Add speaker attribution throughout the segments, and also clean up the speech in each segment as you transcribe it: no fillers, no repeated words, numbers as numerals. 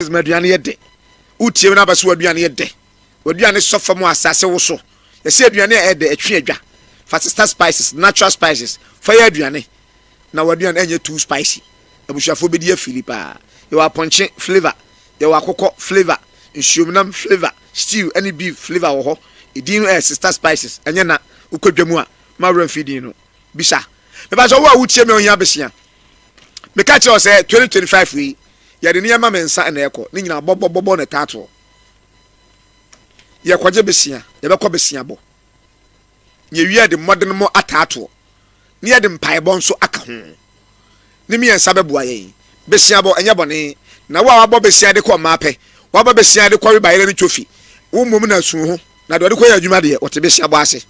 Speaker 1: Ma aduane yɛ dɛ. Wotie me na aba sɛ w'aduane yɛ dɛ. W'aduane sɔ fam wɔ asase wo so. Yɛsɛ aduane a ɛyɛ dɛ ɛtwe adwa. Fa sista spices, natural spices, fa yɛ aduane na w'aduane ɛnyɛ too spicy. Abusuafoɔ bɛdi afili paa. Yɛwɔ apɔnkye flavour, yɛwɔ akokɔ flavour, nsuomnam flavour, stew ɛne beef flavour wɔ hɔ. Edin no ɛyɛ sista spices, ɛnyɛ na. Wokɔ dwa mu a, ma werɛ mfi din no. Bisa. Mepa sɛ wo a wotie me a ohia besia. Meka kyerɛ wo sɛ 2025 yi, yɛde nneɛma mmiɛnsa na ɛkɔ. Ne nyinaa bɔbɔbɔbɔ na ɛtaa toɔ. Yɛkɔgye besia, yɛbɛkɔ besia bɔ. Yɛwie yɛde mmɔden mo ataa toɔ. Ne yɛde mpaebɔ nso aka ho. Ne mmiɛnsa bɛboa yɛn. Besia bɔ ɛnyɛ bɔne. Na wo a wabɔ besia de kɔ mmaa pɛ, wabɔ besia de kɔwe bayerɛ ne twofi, wo mmom na su ho. Na deɛ ɔde kɔyɛ adwuma deɛ, ɔte besia bɔ ase.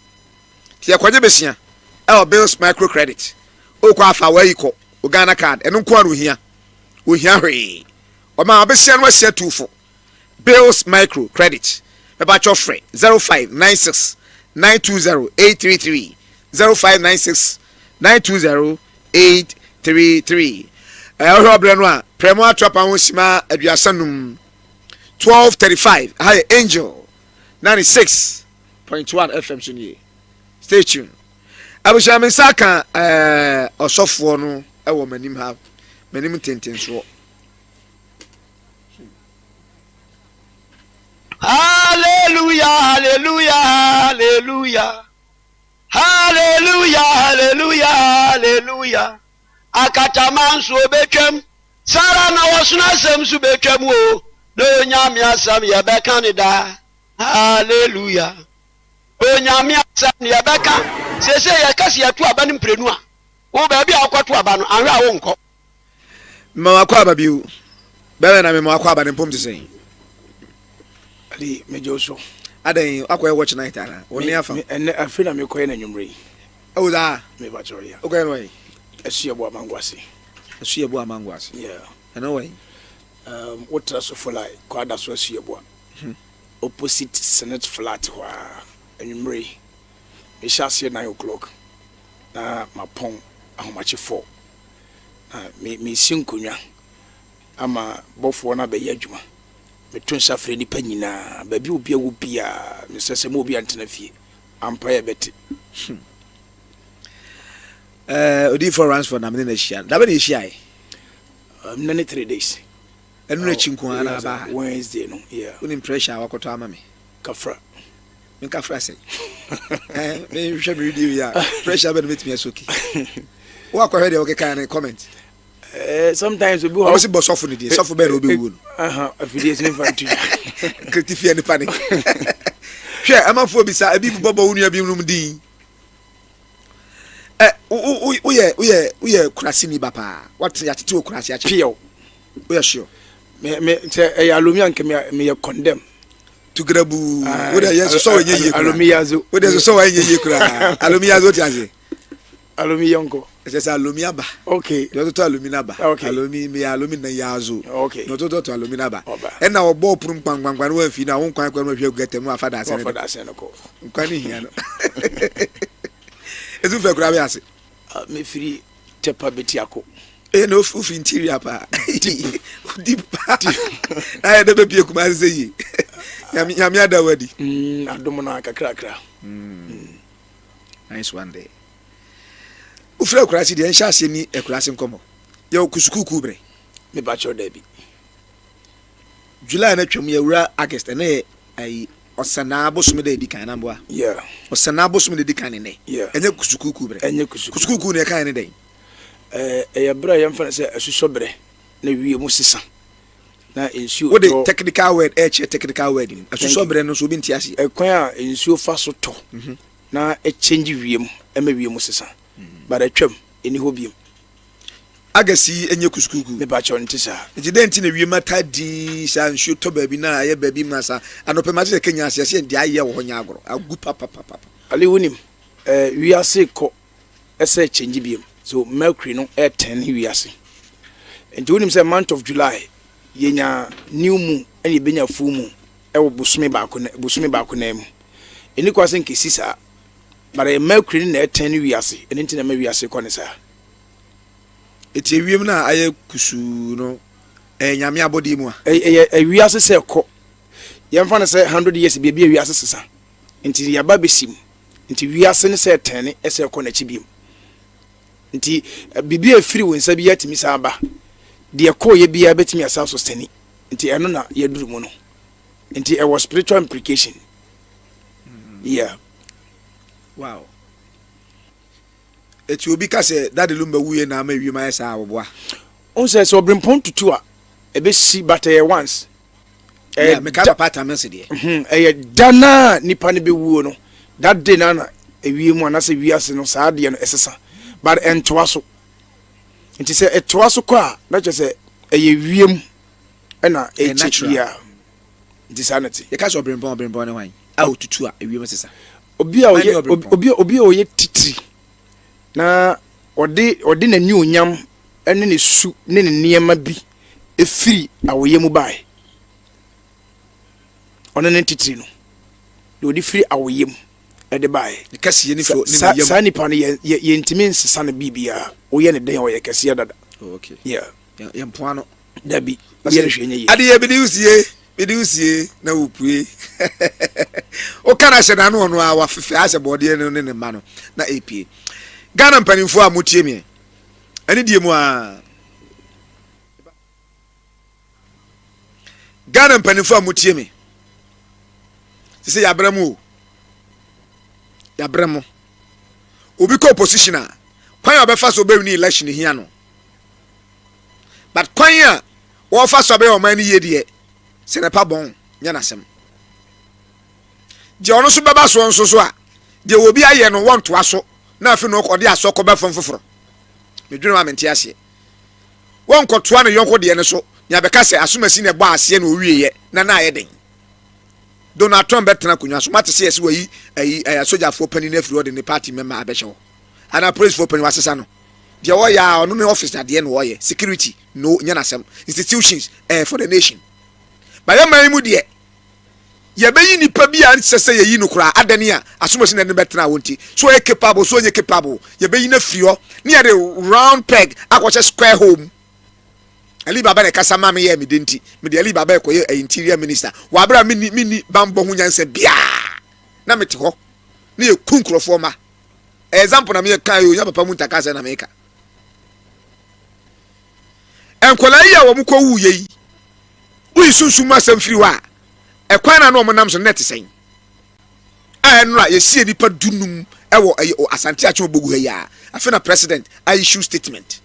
Speaker 1: Nti yɛkɔgye besia ɛwɔ Bills Microcredit. Wokɔ afa wayi kɔ, wo Ghana card, ɛno nko ara na ohia. Ohia hwee. Ɔma abesia no asia tuufo. Bills Micro Credit. Mepakyɛw frɛ 0596 920 833 0596 920 833. Ɛɛ wohwɛ ɔbrɛ no a, prɛmo ato apa ho sima 35 12:35. Aha yɛ Angel 96.1 FM so nie. Stay tuned. Abusua me nsa ka ɛɛ ɔsɔfoɔ no ɛwɔ m'anim ha, m'anim ntentensoɔ.
Speaker 2: Hallelujah, hallelujah, hallelujah. Hallelujah, hallelujah, hallelujah. Akatama nso obetwam. Sara na wɔsono asɛm nso betwam o. Na Onyame asɛm yɛbɛka ne daa. Hallelujah. Onyame asɛm no yɛbɛka. Seesei yɛka sɛ yɛto aba no mprenu a, wo baabi a wokɔto aba no, anhwɛ a wonkɔ.
Speaker 1: Mema wakɔ aba bio. Bɛrɛ na mema wakɔ aba ne mpom te sɛn?
Speaker 3: Ali, megye wo so.
Speaker 1: Adɛn, akɔyɛ watch night ana? Wo ne afa.
Speaker 3: Ɛnɛ afei na mekɔyɛ no anwummere yi.
Speaker 1: Ɛwo saa?
Speaker 3: Meba kyerɛ ya.
Speaker 1: Wokɔyɛ no wɔ yi?
Speaker 3: Asuabu Amango ase.
Speaker 1: Asuabu Amango ase.
Speaker 3: Yeah.
Speaker 1: Ɛno wɔ yi?
Speaker 3: Wotra so folai kɔ ada so Asuabu a. Opposite Senate flat hɔ ara. Anwummere yi, mehyɛ aseɛ 9 o'clock na mapɔn ahomakye 4 na me mesi nkonnwa ama bɔfoɔ no abɛyɛ adwuma. Meto nsa frɛ nnipa nyinaa, baabi a obi wɔ biara, mesrɛ sɛ ma obi antena fie. Ampa yɛ bɛte.
Speaker 1: Odiyifoɔ Ransford na mene no ahyia no. Da bɛ na yɛhyiaeɛ?
Speaker 3: Nnɛ ne 3 days.
Speaker 1: Ɛno n'akyi nko ara na aba ha.
Speaker 3: Wednesday no, yeah.
Speaker 1: Wonim pressure a wakɔtɔ ama me.
Speaker 3: Kafra.
Speaker 1: Menkafra sɛn? Mehwɛ me video yi a, pressure bɛ na mɛtumi asoki. Woakɔhwɛ deɛ wokeka ne comment.
Speaker 3: Sometimes obi hɔ.
Speaker 1: Ɔmo si bɔ sɔfo ne deɛ, sɔfo bɛyɛ na ɔbɛwuo no.
Speaker 3: Afidie sɛ nfa ntu dwa.
Speaker 1: Kretifia nipa ne. Hwɛ, amanfoɔ bisa, ebi bobɔbɔ wo nua bi nom din. Ɛ woyɛ woyɛ woyɛ kuraseni ba paa. Wate yɛatete wɔ kurase akyɛ.
Speaker 3: Piaw.
Speaker 1: Woyɛ sure?
Speaker 3: Me sɛ ɛyɛ alomi anka me meyɛ condemn.
Speaker 1: Tugrabu. Wo de yɛ sosɔ wɔ nyɛ yie koraa.
Speaker 3: Alomi yazo.
Speaker 1: Wo de sosɔ wɔ nyɛ yie koraa. Alomi yazo te ase.
Speaker 3: Alomi yɔnko.
Speaker 1: Ɛsɛ sɛ alomi aba.
Speaker 3: Okay.
Speaker 1: Deɛ ɔtotɔ alomi n'aba.
Speaker 3: Okay.
Speaker 1: Alomi meyɛ alomi na yazo.
Speaker 3: Okay.
Speaker 1: Na ɔtotɔ alomi n'aba.
Speaker 3: Ɔba.
Speaker 1: Ɛna ɔbɔ ɔpono nkwankwankwan no wamfi na wo nkwan kwan no ahwɛ agu gɛtɛ mu afa daase no.
Speaker 3: Wafa daase no kɔ.
Speaker 1: Nkwan no hia no. Etu fɛ koraa bɛ ase.
Speaker 3: Mefiri Tepa Betiako.
Speaker 1: Ɛyɛ na ofi interior paa. Deep. Deep paa. Na yɛ dɛ bɛ pie kuma ase yie. Nyame nyame ada wo adi.
Speaker 3: Adom na kakrakra.
Speaker 1: Nice one there. Wofiri akuraase deɛ nhyɛ aseɛ ni akuraase nkɔmmɔ. Yɛwɔ kusukuukuu berɛ.
Speaker 3: Mepa kyɛw daabi.
Speaker 1: July na twam yɛwura August, ɛnɛ yɛ ayi ɔsɛnaa bosome da edi kan namboa.
Speaker 3: Yeah.
Speaker 1: Ɔsɛnaa bosome da edi kan ne nɛ.
Speaker 3: Yeah.
Speaker 1: Ɛnyɛ kusukuukuu berɛ.
Speaker 3: Ɛnyɛ kusukuukuu.
Speaker 1: Kusukuukuu na ɛka yɛ ne dɛn?
Speaker 3: Ɛyɛ berɛ a yɛmfa no sɛ asusɔ berɛ na wiem sesa na nsuo
Speaker 1: Wode
Speaker 3: tɔ.
Speaker 1: technical word ɛkyerɛ technical word mu. Asusɔ berɛ no nso obi nte aseɛ.
Speaker 3: Ɛkwan a nsuo fa so tɔ na ɛkyɛngye wiem ɛma wiem sesa. But atwam, ɛni hɔ biem.
Speaker 1: August yi ɛnyɛ kusukuukuu.
Speaker 3: Mepa kyɛw nte saa.
Speaker 1: Nti dɛn nti na wiem ata dinn saa, nsuo tɔ baabi na ayɛ baabi ma saa. Anɔpɛ mate sɛ Kenya ase ɛsɛ deɛ ayɛ wɔ hɔ nyɛ agorɔ. Agu papapapa.
Speaker 3: Ali wonim, wiase kɔ ɛsɛ kyɛngye biem. So Mercury no ɛtɛn wiase. Nti wonim sɛ month of July yɛnya new moon ɛna yɛbɛnya full moon ɛwɔ bosome baako na bosome baako na mu. Ɛni kwa sɛ nkɛsi saa. But ɛyɛ Mercury no na ɛtɛn ne wiase. Ɛno nti na ɛma wiase kɔ ne saa.
Speaker 1: Eti ewiem no a ayɛ kusuu no, Ɛyɛ Nyame abɔdeɛ mu a.
Speaker 3: Ɛyɛ wiase sɛ ɛkɔ. Yɛmfa no sɛ 100 years baabi a wiase sesa. Nti yɛaba bɛsi mu. Nti wiase no sɛ ɛtɛne ɛsɛ ɛkɔ n'akyi biom. Nti biribi a ɛfiri wo nsa bi atumi san ba. Deɛ ɛkɔɔyɛ biara bɛtumi asan so sani. Nti ɛno na yɛduru mu no. Nti ɛwɔ spiritual implication. Yeah.
Speaker 1: Wow. Eti obi ka sɛ Daddy Lumba wuiɛ na ama ewiem ayɛ saa a, wɔboa?
Speaker 3: Wohu sɛ sɛ ɔbrempɔn tutu a, ɛbɛsi but ɛyɛ once.
Speaker 1: Yeah, mekae Papa Atamils deɛ.
Speaker 3: Ɛyɛ da no a nipa no bɛwuo no, that day no na ewiem anaasɛ wiase no saa adeɛ no ɛsesa. But ɛntoa so. Nti sɛ ɛtoa so kɔ a, na kyerɛ sɛ ɛyɛ wiem ɛna ɛkyɛ. Yeah. Nti saa na ɛte.
Speaker 1: Yɛka sɛ ɔbrempɔn, ɔbrempɔn ne hwan? A ɔtutu a ewiem sesa.
Speaker 3: Obi a ɔyɛ obi obi a ɔyɛ titiri na ɔde ɔde n'anuonyam ne ne su ne ne nneɛma bi efiri awoyɛ mu bae. Ɔno ne titiri no. Deɛ ɔde firi awoyɛ mu ɛde bae.
Speaker 1: Ne kɛseɛ ne firi ne na yam.
Speaker 3: Saa nipa no yɛ yɛ yɛntumi nsesa no biribiara. Woyɛ ne dɛn a ɔyɛ kɛseɛ dada.
Speaker 1: Oh, okay.
Speaker 3: Yeah.
Speaker 1: Yɛn mpoa no.
Speaker 3: Dabi. Woyɛ no hwee nyɛ yie.
Speaker 1: Adeɛ mede wo sie, mede wo sie na wopue. Woka no ahyɛ n'ano ɔno a wafefɛ asɛ bɔɔdeɛ no ne ne mma no na ɛpue. Ghana mpanimfoɔ a motie meɛ, ɛne die mu a. Ghana mpanimfoɔ a motie me, te sɛ yɛabrɛ mo o, yɛabrɛ mo. Obi kɔ opposition a, kwan a ɔbɛfa so ɔbɛwini election hia no. But kwan a wɔfa so abɛyɛ ɔman no yie deɛ, sɛ ne pa bɔn nyɛ n'asɛm. Deɛ ɔno nso bɛba soɔ nso so a, deɛ obi ayɛ no wɔntoa so na afei na ɔde asɔ kɔba fam foforɔ. Medwene ho a mente aseɛ. Wɔnkɔtoa ne yɔnko deɛ no so nea bɛka sɛ asomasi na ɛbɔ aseɛ na ɔwieɛ na na ayɛ den. Donald Trump bɛtena akonnwa so mate sɛ yɛsɛ wayi ayi asogyafoɔ panin afiri hɔ de ne party mɛma abɛhyɛ hɔ. Anaa policefoɔ panin wasesa no. Deɛ ɔyɛ a ɔno ne office adeɛ na ɔyɛ security no nyɛ n'asɛm institutions ɛyɛ eh, for the nation. Bayɛ man yi mu deɛ yɛbɛyi nipa bi a nsɛ sɛ yɛyi no koraa adani a asomasi na ɛde bɛtena hɔ nti so ɔyɛ capable so ɔnyɛ capable yɛbɛyi no afiri hɔ ne yɛde round peg akɔhyɛ square hole mu. Ali Baba na ɛkasa maa meyɛɛ me de nti mede Ali Baba ɛkɔyɛ interior minister wɔ abere a menni menni bambɔ ho nyansa biara na mete hɔ ne yɛku nkurɔfoɔ ma example na meyɛ kan yi onya papa mu ntaka sɛ na meka nkwadaa yi a wɔn kɔ wu yɛ yi woyi sunsun mu asɛm firi hɔ a ɛkwan na na wɔn nam so net sɛn a ɛnora yɛsie nipa dunum ɛwɔ ɛyɛ Asante Akyem Obogu ha yi a afei na president a issue statement.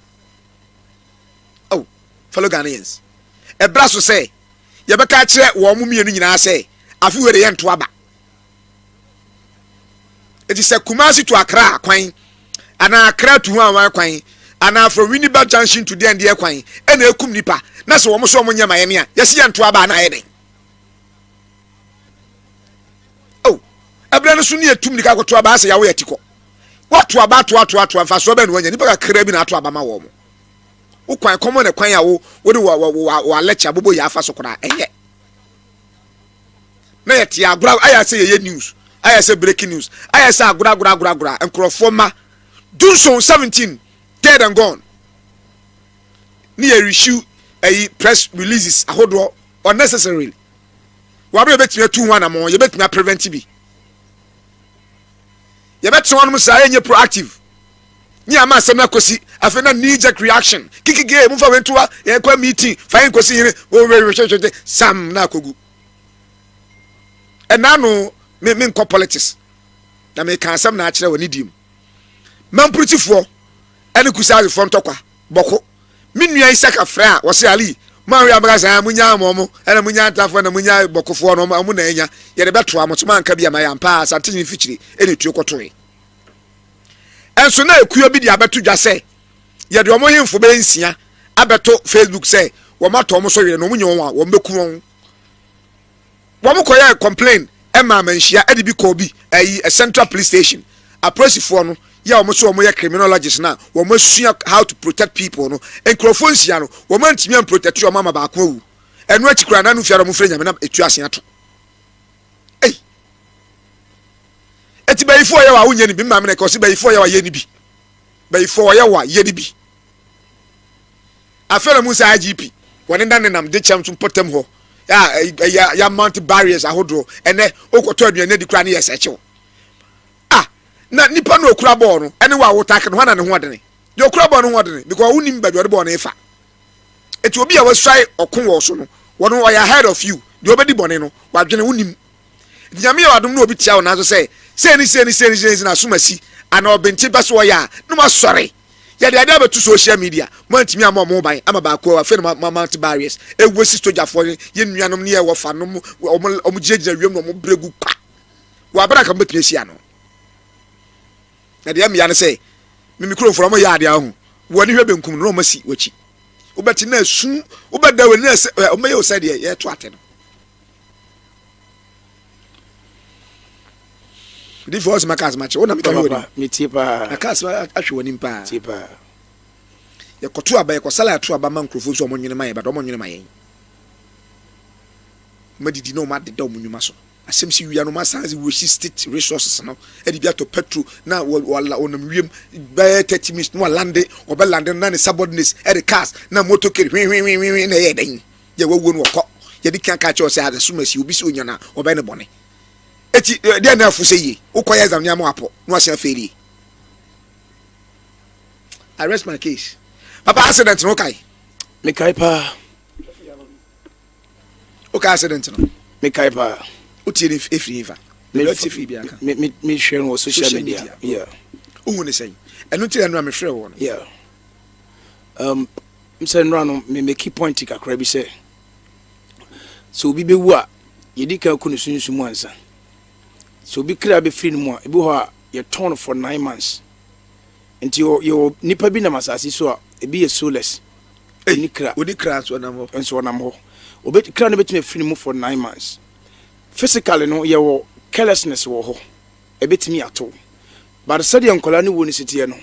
Speaker 1: Oh, fellow Ghanaians, ɛbra so sɛ yɛbɛka akyerɛ wɔn mmienu nyinaa sɛ afe wei de yɛnto aba. Eti sɛ Kumasi to Accra kwan anaa Accra to Huanwan kwan anaa from Winneba Junction to deɛndeɛ kwan ɛna ekum nipa na sɛ wɔn so wɔn nyɛ ma yɛn a yɛsi yɛnto aba na ayɛ dɛn? Oh, ɛbrɛ no so ne yɛtum nika akɔto aba asɛ yɛawo yɛte kɔ. Woato aba ato ato ato mfasoɔ bɛn na woanya? Nipa kakra bi na ato aba ma wɔn. Wo kwan kɔmɔ na kwan a wo wode wɔ wɔ wɔ wɔ alɛkye abobo yɛ afa so koraa ɛnyɛ. Na yɛte agorɔ ayɛ sɛ yɛyɛ news ayɛ sɛ breaking news ayɛ sɛ agorɔ agorɔ agorɔ agorɔ nkurɔfoɔ ma dunson 17 dead and gone ne yɛ issue ɛyi press releases ahodoɔ unnecessarily. Wɔabere yɛbɛtumi atu ho anamɔn yɛbɛtumi aprevent bi. Yɛbɛtena hɔnom saa yɛnyɛ proactive ne ama asɛm no akɔsi afei na knee jerk reaction kikikee momfa wei ntoa yɛnkɔ meeting fa yɛn nkɔsi hene wɔwɛwɛhwɛhwɛ sam na akɔgu ɛna no me menkɔ politics na meka asɛm na akyerɛ wɔ ne diem mampurutifoɔ ɛne kusasefoɔ ntɔkwa bɔko Me nua Isaka frɛ a, wɔse Ali, mo ahwɛ a mobɛka sɛ, ah, monyaa mo ɔmo, ɛna monyaa ntafoɔ, ɛna monyaa bɔkofoɔ no, ɔmo na anya, yɛde bɛtoa mo so, moanka bi ama yɛ ampa ara, Asante hene mfikyire ɛna etuo kɔtoe. Ɛnso na ekuo bi de abɛto dwa sɛ, yɛde ɔmo hemfo bɛyɛ nsia abɛto Facebook sɛ, wɔn atɔ ɔmo so yere na ɔmo nya wɔn a, wɔn bɛku wɔn. Wɔn kɔyɛɛ complain maa manhyia ɛde bi kɔɔ bi ɛyi central police station. Apolisifoɔ no yɛ wɔn so wɔn yɛ criminologist na wɔn asua how to protect people no nkurɔfoɔ nsia no wɔn antumi an protect wɔn ama baako awu. Ɛno akyi koraa n'ano fiara wɔn frɛ nyame na etu ase ato. Ei. Eti bayifoɔ yɛ wa wonyɛ ne bi maame na ɛka ɔsi bayifoɔ yɛ wa yɛ ne bi. Bayifoɔ yɛ wa yɛ ne bi. Afei na mu sɛ IGP. Wɔnenam nenam dekyɛm so mpɔtam hɔ a ɛyɛ yɛ mount barriers ahodoɔ. Ɛnɛ wokɔtɔ aduane adi koraa ne yɛ sɛ kyew. Ah, na nipa no okura bɔɔl no ɛne wo a wotake no, hwan na ne ho ɔdene? Deɛ okura bɔɔl no ho ɔdene because wonim baabi ɔde bɔɔl no fa. Eti obi a wasuae ɔko wɔ so no, wɔn ɔyɛ ahead of you. Deɛ ɔbɛdi bɔne no, wadwene wonim. Nti Nyame yɛ wadom na obi tia wo nanso sɛ sei ne sei ne sei ne sei na asom asi anaa ɔbente pɛ so ɔyɛ a na wasɔre. Yɛde ade abɛto social media, moantumi ammɔ ɔmo ho ban ama baako awu, afei na mo mount barriers ewu asi sogyafoɔ ne yɛn nuanom ne yɛn wɔfa nom ɔmo ɔmo gyinagyina wiem na ɔmo brɛ gu kwa wɔ abere a nka mobɛtumi asi ano. Na deɛ mmea ne sɛ mimi kuromfoɔ ɔmo yɛ adeɛ ahu wɔ ani hwɛ benkum no na ɔmo asi w'akyi wobɛte na esu wobɛda w'ani na ɛsɛ ɔmo bɛyɛ wo sɛ deɛ yɛto ate no. Difo ɔsɛ maka asɛm akyerɛ wo na meka hwɛ w'anim.
Speaker 3: Metie paa.
Speaker 1: Maka asɛm ahwɛ w'anim paa.
Speaker 3: Tie paa.
Speaker 1: Yɛkɔto aba yɛkɔsala ato aba ma nkurɔfoɔ nso ɔmo nwene ma yɛn but ɔmo nwene ma yɛn. Ɔmo adidi na ɔmo adeda ɔmo nnwuma so. Asɛm si wia no ɔmo asan wɔsi state resources no ɛde bi atɔ petrol na wɔnam wiem bɛyɛ 30 minutes na wɔlande wɔbɛlande no na ne subordinates ɛde cars na motorcade hwehwehwehwe na ɛyɛ dɛn. Yɛ wawuo no wɔkɔ. Yɛde kan ka kyerɛ sɛ adesom asi obi sɛ onya na wɔbɛyɛ no bɔne. Eti deɛ na afu sɛ yie wokɔ yɛ exam nneɛma wapɔ na wasan afeelie. I rest my case. Papa accident no wokae?
Speaker 3: Mekae paa.
Speaker 1: Wokae accident no?
Speaker 3: Mekae paa.
Speaker 1: Wotie ne efiri hefa? Mehwɛ firi bi aka.
Speaker 3: Mehwɛ no wɔ social media. Yeah.
Speaker 1: Wohu ne sɛn? Ɛno nti na ɛno a mefrɛ wɔ no.
Speaker 3: Yeah. Sɛ nnora no me make point kakra bi sɛ sɛ obi bɛwu a yɛdi kan ku ne sunsum mu ansa. Sɛ obi kra bɛfiri no mu a, ebi hɔ a yɛtɔn no for 9 months. Nti yɛwɔ nipa bi nam asase so a ebi yɛ soulless. Oni kra.
Speaker 1: Oni kra nso ɔnam hɔ.
Speaker 3: Nso ɔnam hɔ. Obe kra no bɛtumi afiri ne mu for 9 months. Physically no yɛwɔ carelessness wɔ hɔ. Ɛbɛtumi ato. But sɛdeɛ nkwadaa no wuo no si teɛ no,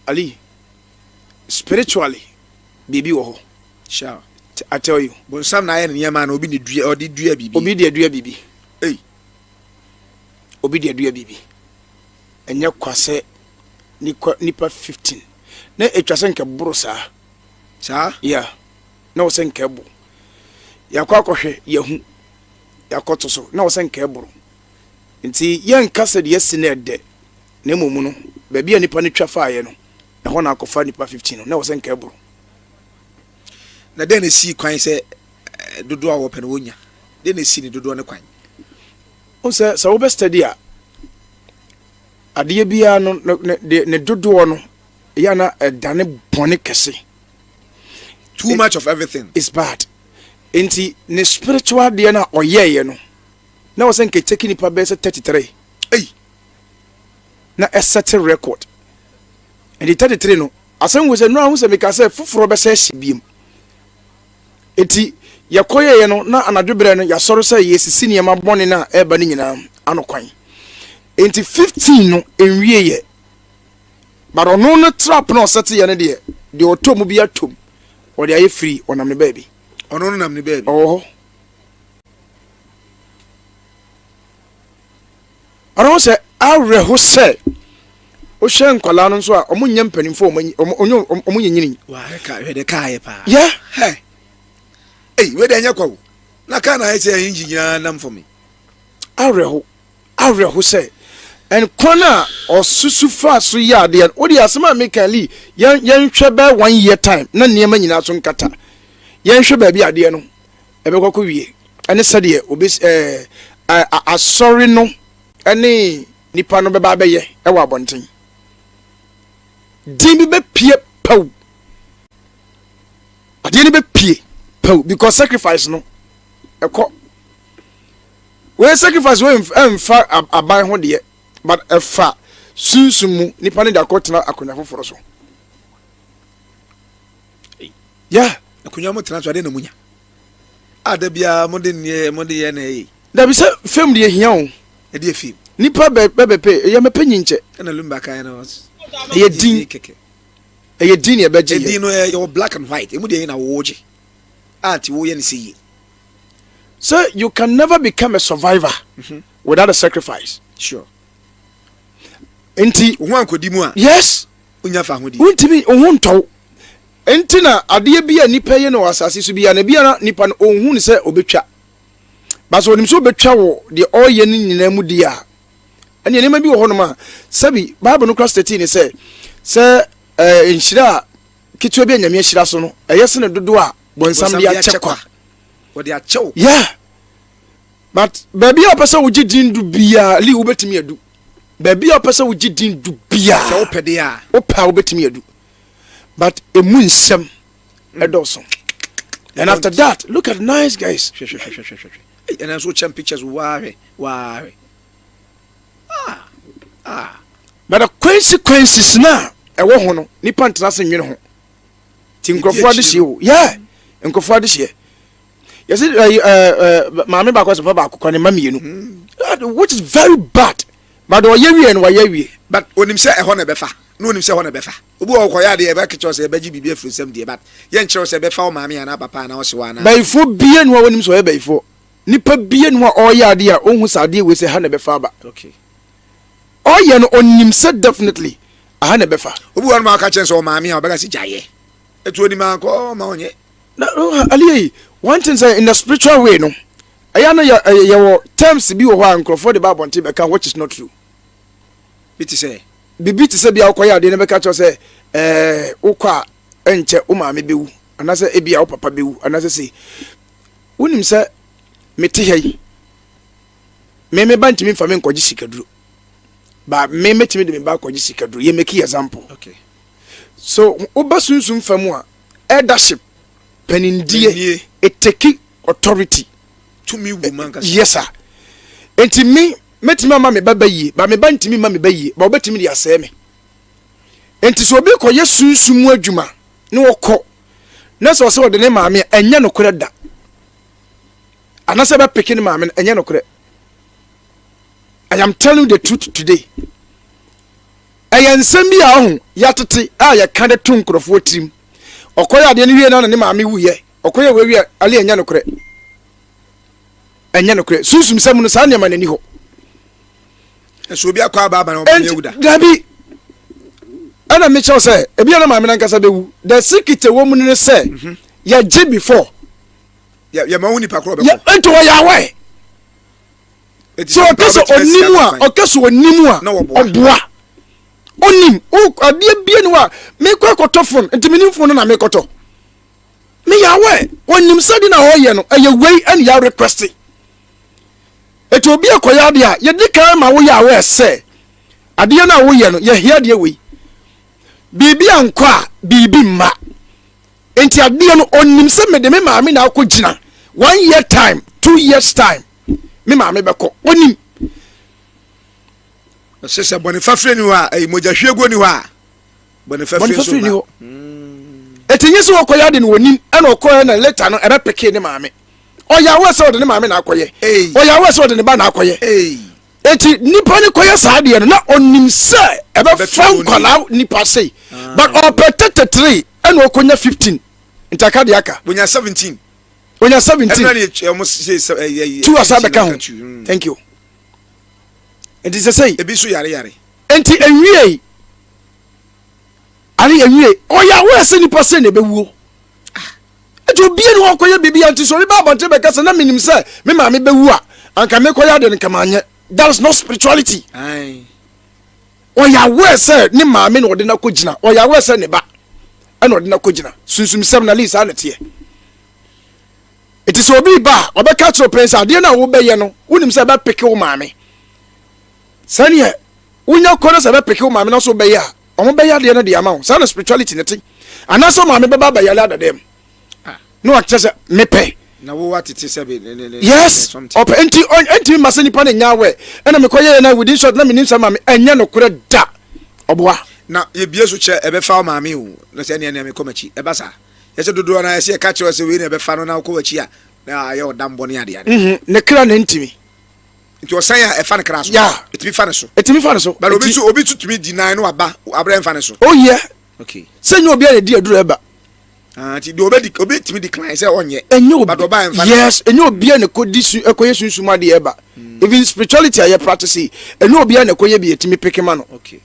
Speaker 3: Ali, spiritually biribi wɔ hɔ.
Speaker 1: Sure.
Speaker 3: I tell you.
Speaker 1: Bonsam na ayɛ ne nneɛma na obi ne dua ɔde dua biribi.
Speaker 3: Obi de adua biribi.
Speaker 1: Ei.
Speaker 3: Obi de adua biribi. Ɛnyɛ kwa sɛ nipa nipa 15 na etwa sɛ nka boro saa.
Speaker 1: Saa?
Speaker 3: Yeah. Na wɔ sɛ nka ɛbo. Yɛakɔ akɔhwɛ yɛhu. Yɛakɔto so na wɔ sɛ nka ɛboro. Nti yɛnka sɛ deɛ asi no ɛdɛ na mmom no baabi a nipa no twa faeɛ no ɛhɔ na akɔfa nipa 15 no na wɔ sɛ nka ɛboro.
Speaker 1: Na dɛn na esii kwan sɛ dodoɔ a wɔpɛ no wɔnya? Dɛn na esii ne dodoɔ no kwan?
Speaker 3: Wohu sɛ sɛ wobɛ study a adeɛ biara no ne dodoɔ no ɛyɛ na ɛdane bɔne kɛse.
Speaker 1: Too much of everything
Speaker 3: is bad. Nti ne spiritual deɛ no a ɔyɛɛyɛ no na wɔ sɛ nka ɛtake nipa bɛyɛ sɛ 33.
Speaker 1: Ei.
Speaker 3: Na ɛsɛte record. Nti 33 no asɛm wo sɛ nnora ho sɛ meka sɛ foforɔ bɛsɛ hyɛ biem. Enti yɛkɔyɛeɛ no na anadwo berɛ no yɛasɔre sɛ yɛsisi nneɛma bɔne no a ɛreba no nyinaa ano kwan. Enti 15 no ɛnwieeɛ. But ɔno no trap na ɔsɛteeɛ no deɛ, deɛ ɔtɔ mu bi atɔ mu. Ɔde ayɛ free, ɔnam ne baabi.
Speaker 1: Ɔno no nam ne baabi.
Speaker 3: Ɔwɔ hɔ. Ɔno ho sɛ awerɛho sɛ wohwɛ nkwadaa no nso a wɔn nyɛ mpanimfoɔ wɔn wɔn wɔn nyɛ nyini.
Speaker 1: Wa hwɛ kaa hwɛ de kaa yɛ paa.
Speaker 3: Yɛ.
Speaker 1: Hɛ. Ei wei de ɛnyɛ kwa o. Na kaa na ayɛ sɛ engine nyinaa nam fam yi.
Speaker 3: Awerɛho awerɛho sɛ nkwan a ɔsusu fa so yɛ adeɛ no wode asɛm a meka li yɛn yɛnhwɛ bɛyɛ one year time na nneɛma nyinaa so nkata yɛnhwɛ baabi adeɛ no ɛbɛkɔ akɔ wie ɛne sɛdeɛ obi ɛɛ asɔre no ɛne nipa no bɛba abɛyɛ ɛwɔ abɔnten din bi bɛpie pɛw adeɛ no bɛpie pɛw because sacrifice no ɛkɔ wei sacrifice wei ɛnfa aban ho deɛ but ɛfa sunsum mu nipa no de akɔ tena akonnwa foforɔ so yeah.
Speaker 1: Akonnwa mo tena so adeɛ na mo nya a da biara mo de nneɛ mo de yɛ na ɛyɛ.
Speaker 3: Dabi sɛ fam deɛ hia o.
Speaker 1: Ɛdeɛ fam.
Speaker 3: Nipa bɛ bɛ bɛ ɛyɛ mɛpɛ nyinkyɛ.
Speaker 1: Ɛna lumba kan na ɔs.
Speaker 3: Ɛyɛ din
Speaker 1: kɛkɛ.
Speaker 3: Ɛyɛ din na ɛbɛgye yɛ.
Speaker 1: Ɛdin no ɛyɛ wɔ black and white emu deɛ yɛ na wɔwɔ gye a ti wɔyɛ ne sɛ yie.
Speaker 3: So you can never become a survivor mm -hmm. without a sacrifice.
Speaker 1: Sure.
Speaker 3: Nti.
Speaker 1: Ohun ankodi mu a.
Speaker 3: Yes.
Speaker 1: Onya fa ahodi.
Speaker 3: Wontumi ohun ntɔw. Enti na adeɛ bi a nipa yɛ no wɔ asase so biara no, ebia na nipa no ɔnhu no sɛ ɔbɛtwa. But sɛ ɔnim sɛ ɔbɛtwa wɔ deɛ ɔreyɛ no nyinaa mu deɛ a, ɛnneɛ nneɛma bi wɔ hɔnom a, sɛbi Bible no kora statii ne sɛ, sɛ ɛɛ nhyira a ketewa bi a Nyame ahyira so no, ɛyɛ sene dodoɔ a bɔnsam de akyɛ kwa.
Speaker 1: Wɔde akyɛ wo.
Speaker 3: Yeah. But baabi a wopɛ sɛ wogye din du biara, Lee, wobɛtumi adu. Baabi a wopɛ sɛ wogye din du biara.
Speaker 1: Sɛ wopɛ deɛ a.
Speaker 3: Wopɛ a wobɛtumi adu. But emu nsɛm ɛdɔɔso. And after that, look at nice guys.
Speaker 1: Hwɛ hwɛ hwɛ hwɛ hwɛ. Ɛnna nso kyɛn pictures waa hwɛ waa hwɛ. Ah ah.
Speaker 3: But the consequences na ɛwɔ ho no, nipa ntena ase nwene ho. Ti nkurɔfoɔ adehyeɛ o. Yeah, nkurɔfoɔ adehyeɛ. Yɛsi ɛɛ ɛɛ maame baako ɛsɛ papa baako kɔ ne mma mmienu. Hmm. Which is very bad. But ɔyɛ wie no wayɛ wie.
Speaker 1: But onim sɛ ɛhɔ na ɛbɛfa. Na onim sɛ ɛhɔ na ɛbɛfa. Obi wɔ hɔ kɔyɛ adeɛ yɛbɛka kyerɛ sɛ yɛbɛgye biribi afiri nsam deɛ but yɛnkyerɛ wo sɛ ɛbɛfa wo maame anaa papa anaa ɔsewa anaa.
Speaker 3: Bayifoɔ bia ni hɔ a wɔnim sɛ ɔyɛ bayifoɔ. Nipa bia ni hɔ a ɔreyɛ adeɛ a ɔnhu sɛ adeɛ wei sɛ ha na ɛbɛfa aba.
Speaker 1: Okay.
Speaker 3: Ɔyɛ no ɔnim sɛ definitely aha na ɛbɛfa.
Speaker 1: Obi wɔ hɔ nom a ɔka kyerɛ sɛ ɔmaame a ɔbɛka sɛ gyaeɛ. Ɛtu onim a nkɔ ɔma ɔnyɛ.
Speaker 3: Na Aliyi, one thing sɛ in the spiritual way no, ɛyɛ na yɛ yɛwɔ terms bi wɔ hɔ a nkurɔfoɔ de ba abɔnten bɛka which is not true.
Speaker 1: Bi te sɛ?
Speaker 3: Biribi te sɛ bi a wokɔyɛ adeɛ na bɛka kyerɛ sɛ ɛɛ wokɔ a ɛnkyɛ wo maame bɛwu anaasɛ ebi a wo papa bɛwu anaasɛ sei. Wonim sɛ mete ha yi, me me ba ntumi nfa me nkɔgye sikaduro. Ba me mɛtumi de me ba akɔgye sikaduro. Yɛ make example.
Speaker 1: Okay.
Speaker 3: So woba sunsum fa mu a eldership panindie eteki authority.
Speaker 1: Tumi wɔ mu ankasa.
Speaker 3: Yes sir. Nti me mɛtumi ama me ba ba yie ba me ba ntumi mma me ba yie ba ɔbɛtumi de asɛe me. Nti sɛ obi kɔyɛ sunsum mu adwuma na ɔkɔ na sɛ ɔsɛ ɔde ne maame a ɛnyɛ nokorɛ da anaasɛ bɛpeke ne maame no ɛnyɛ nokorɛ. I am telling you the truth today. Ɛyɛ nsɛm bi a ɔho yɛatete a yɛka de to nkurɔfoɔ tirim. Ɔkɔyɛ adeɛ no wie na ne maame wuyɛ. Ɔkɔyɛ wei wie ale ɛnyɛ nokorɛ. Ɛnyɛ nokorɛ. Sunsum sɛm no saa nneɛma no ani hɔ.
Speaker 1: Ɛso obi akɔ aba aba na ɔmaame awu da.
Speaker 3: Dabi. Ɛna mekyerɛw sɛ ebi a na maame no ankasa bɛwu. The secret ɛwɔ mu no ne sɛ mhm. yɛgye before.
Speaker 1: Yɛma wo nipa korɔ bɛkɔ.
Speaker 3: Nti wɔyɛ aware. Sɛ ɔka sɛ ɔnim a, ɔka sɛ ɔnim a, ɔboa. Ɔnim. Adeɛ bie ni hɔ a, mekɔ akɔtɔ fon, nti menim fon no na mekɔtɔ. Meyɛ aware. Ɔnim sɛ de na ɔyɛ no, ɛyɛ wei ɛne yɛ request. Eti obi akɔyɛ adeɛ a, yɛdi kan ma woyɛ aware sɛ adeɛ no a woyɛ no, yɛhia adeɛ wei. Biribi ankɔ a, biribi mma. Enti adeɛ no ɔnim sɛ mede me maame na akɔ gyina one year time 2 years time me maame bɛkɔ ɔnim.
Speaker 1: Ɔsɛ sɛ bɔne fafiri ni hɔ a ɛyi mogya hwiegu ni hɔ a bɔne fafiri nso
Speaker 3: ni hɔ. Eti nye sɛ ɔkɔyɛ ade no ɔnim ɛna ɔkɔyɛ na later no ɛbɛ peke ne maame. Ɔyɛ awɛ sɛ ɔde ne maame na akɔyɛ. Ɔyɛ awɛ sɛ ɔde ne ba na akɔyɛ. Eti nipa no kɔyɛ saa adeɛ no na ɔnim sɛ ɛbɛfa nkwadaa nipa sei but ɔpɛ 33 ɛna ɔkɔnya 15 nti aka deɛ aka.
Speaker 1: Onya 17.
Speaker 3: Onya 17.
Speaker 1: Ɛna ne ɔmo se sɛ ɛyɛ.
Speaker 3: Tu asa bɛka ho. Thank you. Nti sɛ sɛyi.
Speaker 1: Ebi nso yare yare.
Speaker 3: Nti enwie ale enwie ɔyɛ awɛ sɛ nipa sɛ na ɛbɛwuo. Nti obia ni hɔ ɔkɔyɛ biribi a nti sɛ obi ba abɔnten bɛka sɛ na menim sɛ me maame bɛwu a anka mekɔyɛ adeɛ no nka manyɛ. That is not spirituality. Ɔyɛ aware sɛ ne maame na ɔde no akɔgyina. Ɔyɛ aware sɛ ne ba ɛna ɔde no akɔgyina. Sunsumsɛm na saa na teɛ. Nti sɛ obi ba a ɔbɛka kyerɛ ɔpɛn sɛ adeɛ no a wobɛyɛ no wonim sɛ ɛbɛpeke wo maame. Sɛneɛ wonya kɔ no sɛ ɛbɛpeke wo maame na so wobɛyɛ a Ɔmo bɛyɛ adeɛ no de ama wo. Saa na spirituality no te. Anaasɛ ɔmaame bɛba abɛyare adada mu. Na wakyerɛ sɛ mepɛ.
Speaker 1: Na wo atete sɛ bi ne ne ne.
Speaker 3: Yes. Ɔpɛ nti ɛntumi ma sɛ nipa no nyɛ aware. Ɛna mekɔ yɛyɛ na within short na menim sɛ maame ɛnyɛ nokorɛ da. Ɔboa.
Speaker 1: Na yɛbie so kyɛ ɛbɛfa wo maame o. Na sɛ ɛneɛ neɛ mekɔ m'akyi. Ɛba saa. Yɛsɛ dodoɔ no ara yɛsɛ yɛka kyerɛ wo sɛ wei na ɛbɛfa no na wokɔ w'akyi a na ayɛ ɔdambɔ ne adeade.
Speaker 3: Mhm. Ne kra na ɛntumi.
Speaker 1: Nti ɔsan a ɛfa ne kra so.
Speaker 3: Yeah.
Speaker 1: Ɛtumi fa ne so.
Speaker 3: Ɛtumi fa ne so.
Speaker 1: But obi nso obi nso tumi deny no aba abrɛ nfa ne so.
Speaker 3: Oh yeah.
Speaker 1: Okay.
Speaker 3: Sɛ nyɛ obi a yɛdi aduro ɛba.
Speaker 1: Ah, nti deɛ obi obi tumi decline sɛ ɔnyɛ.
Speaker 3: Ɛnyɛ obi.
Speaker 1: But ɔba ɛnfa ne so.
Speaker 3: Yes, ɛnyɛ obi a na ɛkɔ di su ɛkɔyɛ sunsum adeɛ ɛba. Even spirituality a yɛ practice yi, ɛnyɛ obi a na ɛkɔyɛ bi yɛtumi peke ma no.
Speaker 1: Okay.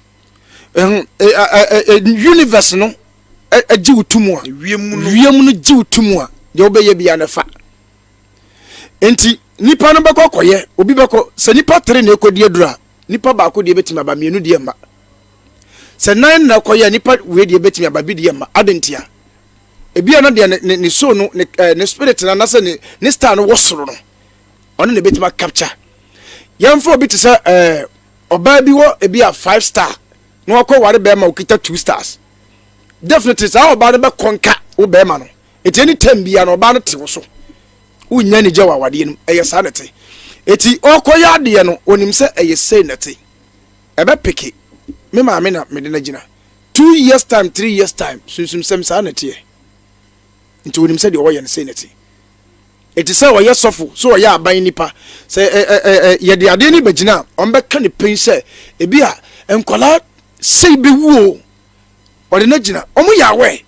Speaker 3: Ɛho ɛ ɛ ɛ universe no. gye wo to mu a, wiem no gye wo to mu a, deɛ wobɛyɛ biara no fa. Nti nipa no bɛkɔ kɔyɛ, obi bɛkɔ, sɛ nipa tere na ɛkɔdi aduru a, nipa baako deɛ bɛtumi aba, mmienu deɛ mma. Sɛ nan na ɛkɔyɛ a, nipa wei deɛ bɛtumi aba, bi deɛ mma. Ade ntia. Ebi a na deɛ ne ne ne soul no ne ɛɛ ne spirit no anasɛ ne ne star no wɔ soro no, ɔno na ebɛtumi acapture. Yɛmfa obi te sɛ ɛɛ ɔbaa bi wɔ ebi a five star na wakɔ ware bɛrima okita two stars. Definitely saa ɔbaa no bɛkɔnka wo bɛrima no. Eti any time biara no ɔbaa no te wo so. Wonnya anigye wɔ awadeɛ no mu. Ɛyɛ saa na ɛte. Eti ɔkɔyɛ adeɛ no, onim sɛ ɛyɛ sei na ɛte. Ɛbɛpeke. Me maame na mede no agyina. 2 years time, 3 years time, sunsumsɛm saa na ɛteɛ. Nti onim sɛ deɛ ɔyɛ no sei na ɛte. Eti sɛ ɔyɛ sɔfo, sɛ ɔyɛ aban nipa, sɛ ɛ ɛ ɛ yɛde adeɛ no bɛgyina a, ɔmbɛka ne pɛn sɛ ebi a nkwadaa sei bɛwu o. Ɔde no agyina. Ɔmo yɛ aware.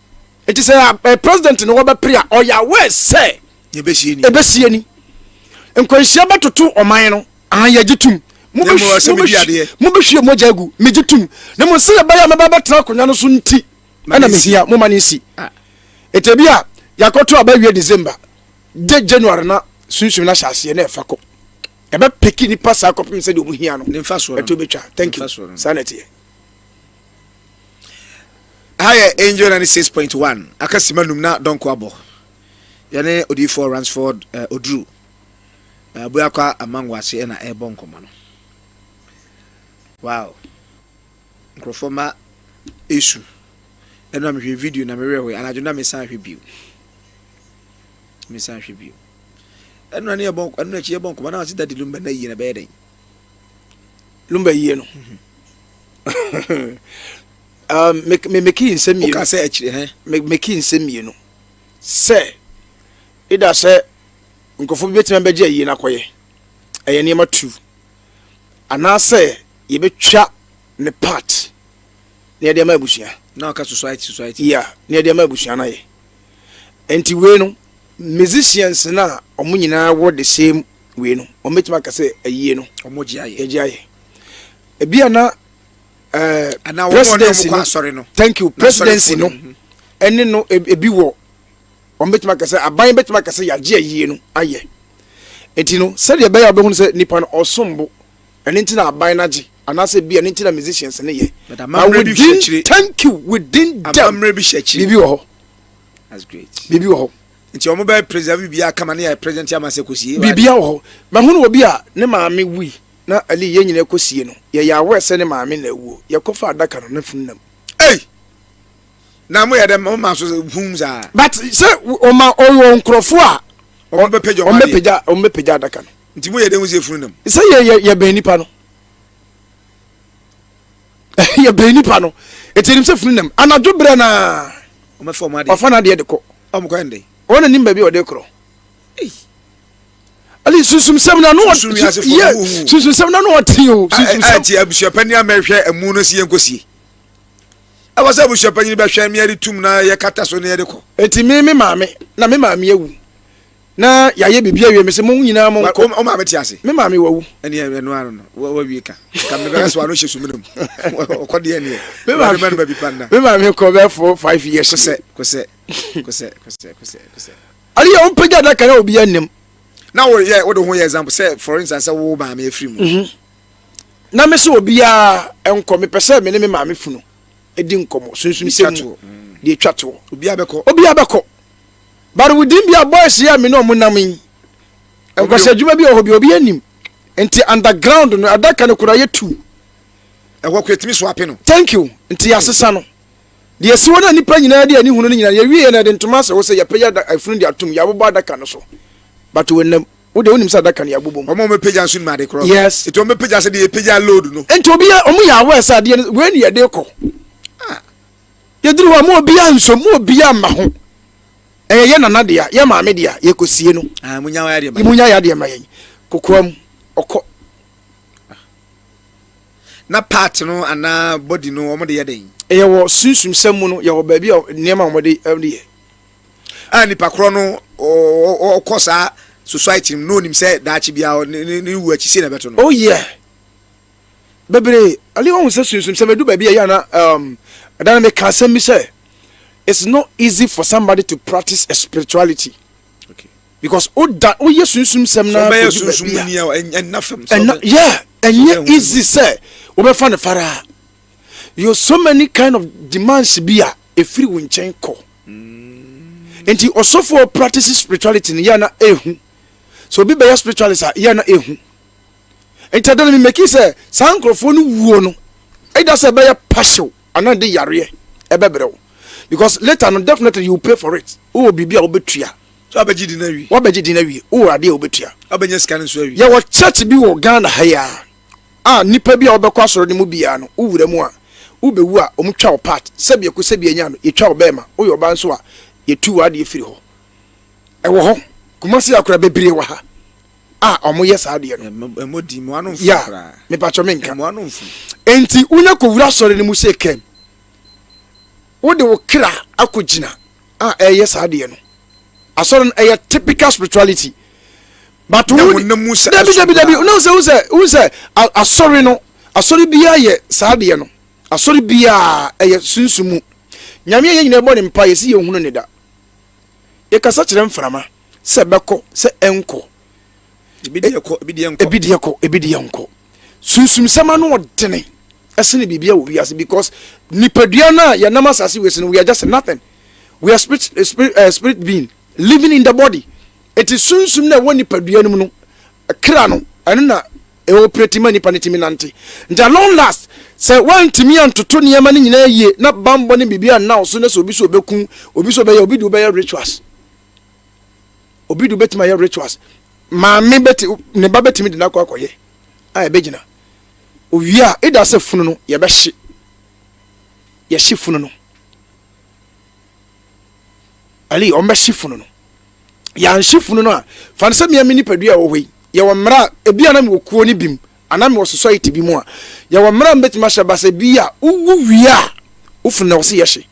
Speaker 3: Eti sɛ ɛ president no wɔbɛpere a, ɔyɛ aware sɛ ɛbɛsie ni. Nkwanhyia bɛtoto ɔman no. Ahan yɛgye tom. Mobɛhwie mogya agu, megye tom. Na mmom sɛ yɛbɛyɛ a mɛba bɛtena akonnwa no so nti, ɛna mehia moma no nsi. Ɛtɛ bi a yɛakɔto aba wie December, gye January na sunsum no ahyɛ aseɛ na ɛfa kɔ. Ɛbɛpeke nipa saa kɔpem sɛdeɛ ɔmo hia no. Ɛto bɛtwa. Thank you. Saa na ɛteɛ.
Speaker 1: Ha yɛ Angel 96.1 aka sima num na dɔnko abɔ. Yɛne odiyifoɔ Ransford uh, Oduru Abuakwa Amango ase ɛna ɛrebɔ nkɔmmɔ no. Wow. Nkurɔfoɔ ma esu. Ɛno a mehwɛ video na mewerɛ hoe anadwo na mesan hwɛ bio. Mesan hwɛ bio. Ɛno na yɛbɔ ɛno akyi yɛbɔ nkɔmmɔ na wɔsi Daddy Lumba na yie na ɛbɛyɛ dɛn.
Speaker 3: Lumba yie no. Um, me me meki nsɛm mmienu.
Speaker 1: Woka sɛ akyire hɛn.
Speaker 3: Me meki nsɛm mmienu. Sɛ ida sɛ nkurɔfoɔ bi bɛtumi abɛgye ayie no akɔyɛ ɛyɛ nneɛma tu anaasɛ yɛbɛtwa ne part na yɛde ama abusua.
Speaker 1: Na ɔka society society.
Speaker 3: Yeah, na yɛde ama abusua no ayɛ. Nti wei no musicians no a wɔn nyinaa wɔ the same wei no wɔn bɛtumi aka sɛ ayie no
Speaker 1: wɔn gye ayɛ.
Speaker 3: Yɛgye ayɛ. Ebi a na ɛɛ presidency no, thank you, presidency no ɛne no ebi wɔ wɔn bɛtumi aka sɛ aban bɛtumi aka sɛ yɛagye ayie no ayɛ. Nti no sɛdeɛ ɛbɛyɛ a wɔbɛhunu sɛ nipa no ɔsom bo, ɛne nti na aban no agye anaasɛ bi ɛne nti na musicians no yɛ.
Speaker 1: But
Speaker 3: within, thank you, within them biribi wɔ hɔ.
Speaker 1: That's great.
Speaker 3: Biribi wɔ hɔ.
Speaker 1: Nti wɔn bɛ preserve biribi akama ne yɛ present ama sɛ kɔsie.
Speaker 3: Biribi wɔ hɔ. Mahunu obi a ne maame wui na ali yɛn nyinaa kɔsie no, yɛyɛ aware sɛ ne maame na awuo. Yɛkɔfa adaka no na funu nam.
Speaker 1: Ei! Na mo yɛ dɛ mo ma so hum saa.
Speaker 3: But sɛ ɔma ɔwɔ nkurɔfoɔ a
Speaker 1: wɔn bɛpagya wɔn
Speaker 3: adeɛ. Wɔn bɛpagya adaka no.
Speaker 1: Nti mo yɛ dɛ ho sɛ funu nam.
Speaker 3: Sɛ yɛ yɛ yɛbɛn nipa no. Yɛbɛn nipa no. Eti enim sɛ funu nam. Anadwo brɛ naa.
Speaker 1: Wɔn bɛfa wɔn adeɛ.
Speaker 3: Wafa n'adeɛ de kɔ.
Speaker 1: Wɔn kɔ yɛn dɛ.
Speaker 3: Wɔn na nim baabi a ɔde korɔ. Ali sunsumsɛm na no yɛ sunsumsɛm na no ɔte o.
Speaker 1: Sunsumsɛm. Ɛti abusuapanyin amɛhwɛ ɛmu no si yɛn kɔsie. Ɛwɔ sɛ abusuapanyin bɛhwɛ mi yɛde tum na yɛkata so na yɛde kɔ.
Speaker 3: Eti mi me maame na me maame awu na yɛayɛ biribi awie me sɛ mo nyinaa mo nkɔ.
Speaker 1: O maame te ase.
Speaker 3: Me maame wawu.
Speaker 1: Ɛni ɛno ano no wawie ka. Ka me bɛka so ano hyɛ sumina mu. Ɔkɔ deɛ neɛ. Me maame no baabi pa nna.
Speaker 3: Me maame kɔ bɛ 4, 5 years.
Speaker 1: Kosɛ kosɛ kosɛ kosɛ kosɛ kosɛ.
Speaker 3: Ali yɛ wɔn pagya adaka na obi anim.
Speaker 1: Na wo yɛ wo de ho yɛ example sɛ for instance sɛ wo maame afiri mu.
Speaker 3: Na me sɛ obiara nkɔ, mepɛ sɛ me ne me maame funu di nkɔmmɔ sunsum sɛ mu deɛ etwa toɔ.
Speaker 1: Obiara bɛkɔ.
Speaker 3: Obiara bɛkɔ. But within bi a boys yi a me ne ɔmo nam yi, nkwasi adwuma bi wɔ hɔ bi obi anim. Nti underground no adaka no koraa yɛ tu.
Speaker 1: Ɛhɔ koraa etumi so ape no.
Speaker 3: Thank you. Nti yɛasesa no. Deɛ esi hɔ no a nnipa nyinaa de ani hunu no nyinaa, yɛwieɛ no yɛde ntoma asɛ hɔ sɛ yɛpɛgya afunu de atom, yɛabobɔ adaka no so. But wɔnnam. Wo deɛ wonim sɛ adaka no yɛabobɔ mu.
Speaker 1: Wɔn a wɔbɛpagya nso nim ade korɔ.
Speaker 3: Yes.
Speaker 1: Nti wɔn bɛpagya sɛ deɛ yɛpagya load no.
Speaker 3: Nti obiara, wɔn yɛ aware sɛ adeɛ no, wei ne yɛde kɔ.
Speaker 1: Ah.
Speaker 3: Yɛduru hɔ a, mo obiara nso, mo obiara mma ho. Ɛyɛ yɛ nana dea, yɛ maame dea, yɛkɔsie no.
Speaker 1: Ah, munya yɛ adeɛ ma yɛn.
Speaker 3: Munya yɛ adeɛ ma yɛn. Kokoam, ɔkɔ.
Speaker 1: Na part no anaa body no wɔn de yɛ dɛn?
Speaker 3: Ɛyɛ wɔ sunsumsɛm mu no, yɛwɔ baabi a nneɛma a wɔde yɛ.
Speaker 1: A nipa korɔ no ɔkɔ saa society no na onim sɛ daakye biara ne ne wu akyi sei na ɛbɛto no.
Speaker 3: Oh yeah. Bebree, ɛne wɔn sɛ sunsumsɛm edu baabi a ɛyɛ ana um, ɛda no meka asɛm bi sɛ. It's not easy for somebody to practice a spirituality. Okay. Because o da o yɛ sunsum sɛm na
Speaker 1: kò di baabi a ɛnna fam.
Speaker 3: Ɛnna yeah ɛnyɛ easy sɛ wɔbɛfa ne fara. You so many kind of demands bi a efiri wo nkyɛn kɔ. Nti ɔsɔfo practice spirituality no yɛ na ehu. So obi bɛyɛ spiritualist a yɛ na ehu. Nti ɛda no mi meki sɛ saa nkurɔfoɔ no wuo no ɛda sɛ ɛbɛyɛ partial anaa de yareɛ ɛbɛbrɛ wo because later no definitely you pay for it. Wowɔ biribi a wobɛtua.
Speaker 1: So wabɛgye di no awie.
Speaker 3: Wabɛgye di no awie. Wowɔ adeɛ a wobɛtua.
Speaker 1: Wabɛnya sika no nso awie.
Speaker 3: Yɛwɔ church bi wɔ Ghana ha yi a a nipa bi a wobɛkɔ asɔre no mu biara no wowura mu a wobɛwu a wɔn twa wo part sɛbi ɛko sɛbi anya no yɛtwa wo bɛɛma woyɛ ɔbaa nso a yɛtu w'adeɛ firi hɔ. Ɛwɔ hɔ. Kumasi akora bebree wɔ ha. a ɔmo yɛ saa adeɛ
Speaker 1: no. Ɛmɔ di mmoa no mfo koraa.
Speaker 3: Mepatwɔ me nka. Mmoa no mfo. Enti wonya kɔwura asɔre no mu sɛ kɛm. Wode wo kra akɔ gyina a ɛyɛ saa adeɛ no. Asɔre no ɛyɛ typical spirituality. But wo dabi dabi dabi na sɛ wosɛ wosɛ asɔre no asɔre biara yɛ saa adeɛ no. Asɔre biara ɛyɛ sunsun mu. Nyame a yɛn nyinaa bɔ ne mpa yɛsi yɛn hunu ne da. Yɛkasa kyerɛ mframa. sɛ ɛbɛkɔ sɛ ɛnkɔ.
Speaker 1: Ebi deɛ kɔ, ebi deɛ nkɔ.
Speaker 3: Ebi deɛ kɔ, ebi deɛ nkɔ. Sunsumsɛm ano ɔdene ɛsene biribi a wɔ wiase because nipadua no a yɛnam asase wei so no we are just nothing. We are spirit, eh, spirit, uh, spirit being living in the body. Eti sunsum na ɛwɔ nipadua no mu no kra no ɛno na ɛoperate ma nipa no tumi nante. Nti at long last sɛ woantumi antoto nneɛma no nyinaa yie na bambɔ ne biribi anna wo so na sɛ obi so obeku obi so ɔbɛyɛ obi de wobɛyɛ rituals. Obi de wobɛtumi ayɛ rituals. Maame bɛti ne ba bɛtumi de no akɔ akɔyɛ a ɛbɛgyina. Owie a eda sɛ funu no yɛbɛhye. Yɛhye funu no. Ali wɔn bɛhye funu no. Yɛanhye funu no a fa no sɛ mmea me nipadua a ɛwɔ hɔ yi yɛwɔ mmerɛ a ebi a na mewɔ kuo no bi mu anaa mewɔ society bi mu a yɛwɔ mmerɛ a mbɛtumi ahyɛ ba sɛ bi a wowu wie a wo funu na wɔ se yɛhye.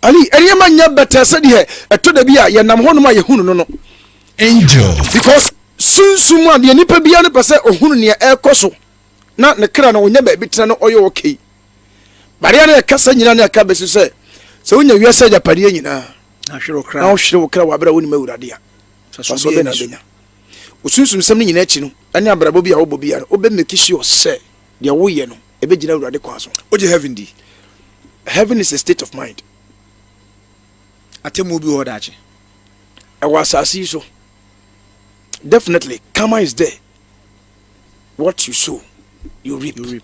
Speaker 3: Ali, nneɛma nyɛ bɛtɛɛ sɛdeɛ ɛtɔ da bi a yɛnam hɔnom a yɛhunu no no.
Speaker 4: Angel.
Speaker 3: Because sunsum a deɛ nipa biara no pɛ sɛ ɔhunu nea ɛrekɔ so na ne kra no ɔnya baabi tena no ɔyɛ okay. Badeɛ no yɛkasa nyinaa ne aka bɛsi sɛ sɛ wonya wiase agyapadeɛ nyinaa
Speaker 1: na
Speaker 3: wohwere wo kra wɔ abere a wonim Awurade a, fasoɔ bɛn na wobɛnya? Wo sunsum sɛm no nyinaa akyi no ɛne abrabɔ bi a wobɔ biara no wobɛ make sure sɛ deɛ woyɛ no ɛbɛgyina Awurade kwan so.
Speaker 1: Wogye heaven di?
Speaker 3: Heaven is a state of mind.
Speaker 1: Atemmuo bi wɔ hɔ daakye?
Speaker 3: Ɛwɔ asase yi so. Definitely, karma is there. What you sow, you reap.
Speaker 1: You reap.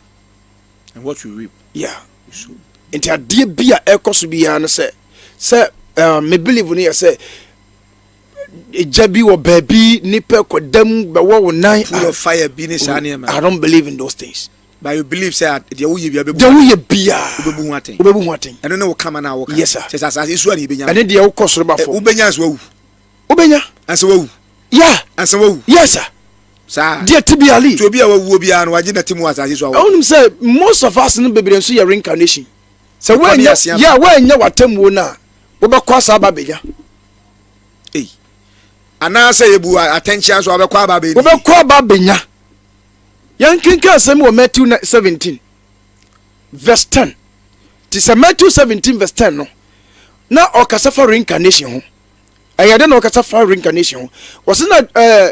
Speaker 1: And what you reap,
Speaker 3: yeah.
Speaker 1: you sow.
Speaker 3: Nti adeɛ bi a ɛkɔ so biara no sɛ sɛ uh, me believe no yɛ sɛ egya bi wɔ baabi nipa kɔ dam bɛwɔ wo nan.
Speaker 1: Pool of fire bi ne saa nneɛma.
Speaker 3: I don't believe in those things.
Speaker 1: But you believe sɛ deɛ woyɛ bia bɛbu.
Speaker 3: Deɛ woyɛ bia.
Speaker 1: Wobɛbu ho atɛn.
Speaker 3: Wobɛbu ho atɛn.
Speaker 1: Ɛno ne wo kama na woka.
Speaker 3: Yes sir.
Speaker 1: Kyɛ sɛ asase so a na yɛbɛnya.
Speaker 3: Ɛne deɛ wokɔ soro ba fam.
Speaker 1: Wobɛnya ansa wawu.
Speaker 3: Wobɛnya.
Speaker 1: Ansa wawu.
Speaker 3: Yeah.
Speaker 1: Ansa wawu.
Speaker 3: Yes sir.
Speaker 1: Saa.
Speaker 3: Deɛ ti bi ali.
Speaker 1: Nti obi a wawuo biara no wagye nate mu wɔ asase so a.
Speaker 3: Wonim sɛ most of us no bebree nso yɛ reincarnation. Sɛ woanya yeah woanya w'atemmuo no a wobɛkɔ asa aba abɛnya.
Speaker 1: Ei. Anaasɛ yɛbu atɛnkyea nso a wobɛkɔ aba abɛnya.
Speaker 3: Wobɛkɔ aba abɛnya. Yɛnkenkan asɛm wɔ Matthew 17 verse 10. Te sɛ Matthew 17 verse 10 no, na ɔkasa fa reincarnation ho. Ɛyɛ dɛ na ɔkasa fa reincarnation ho. Wɔsɛ na ɛɛ eh,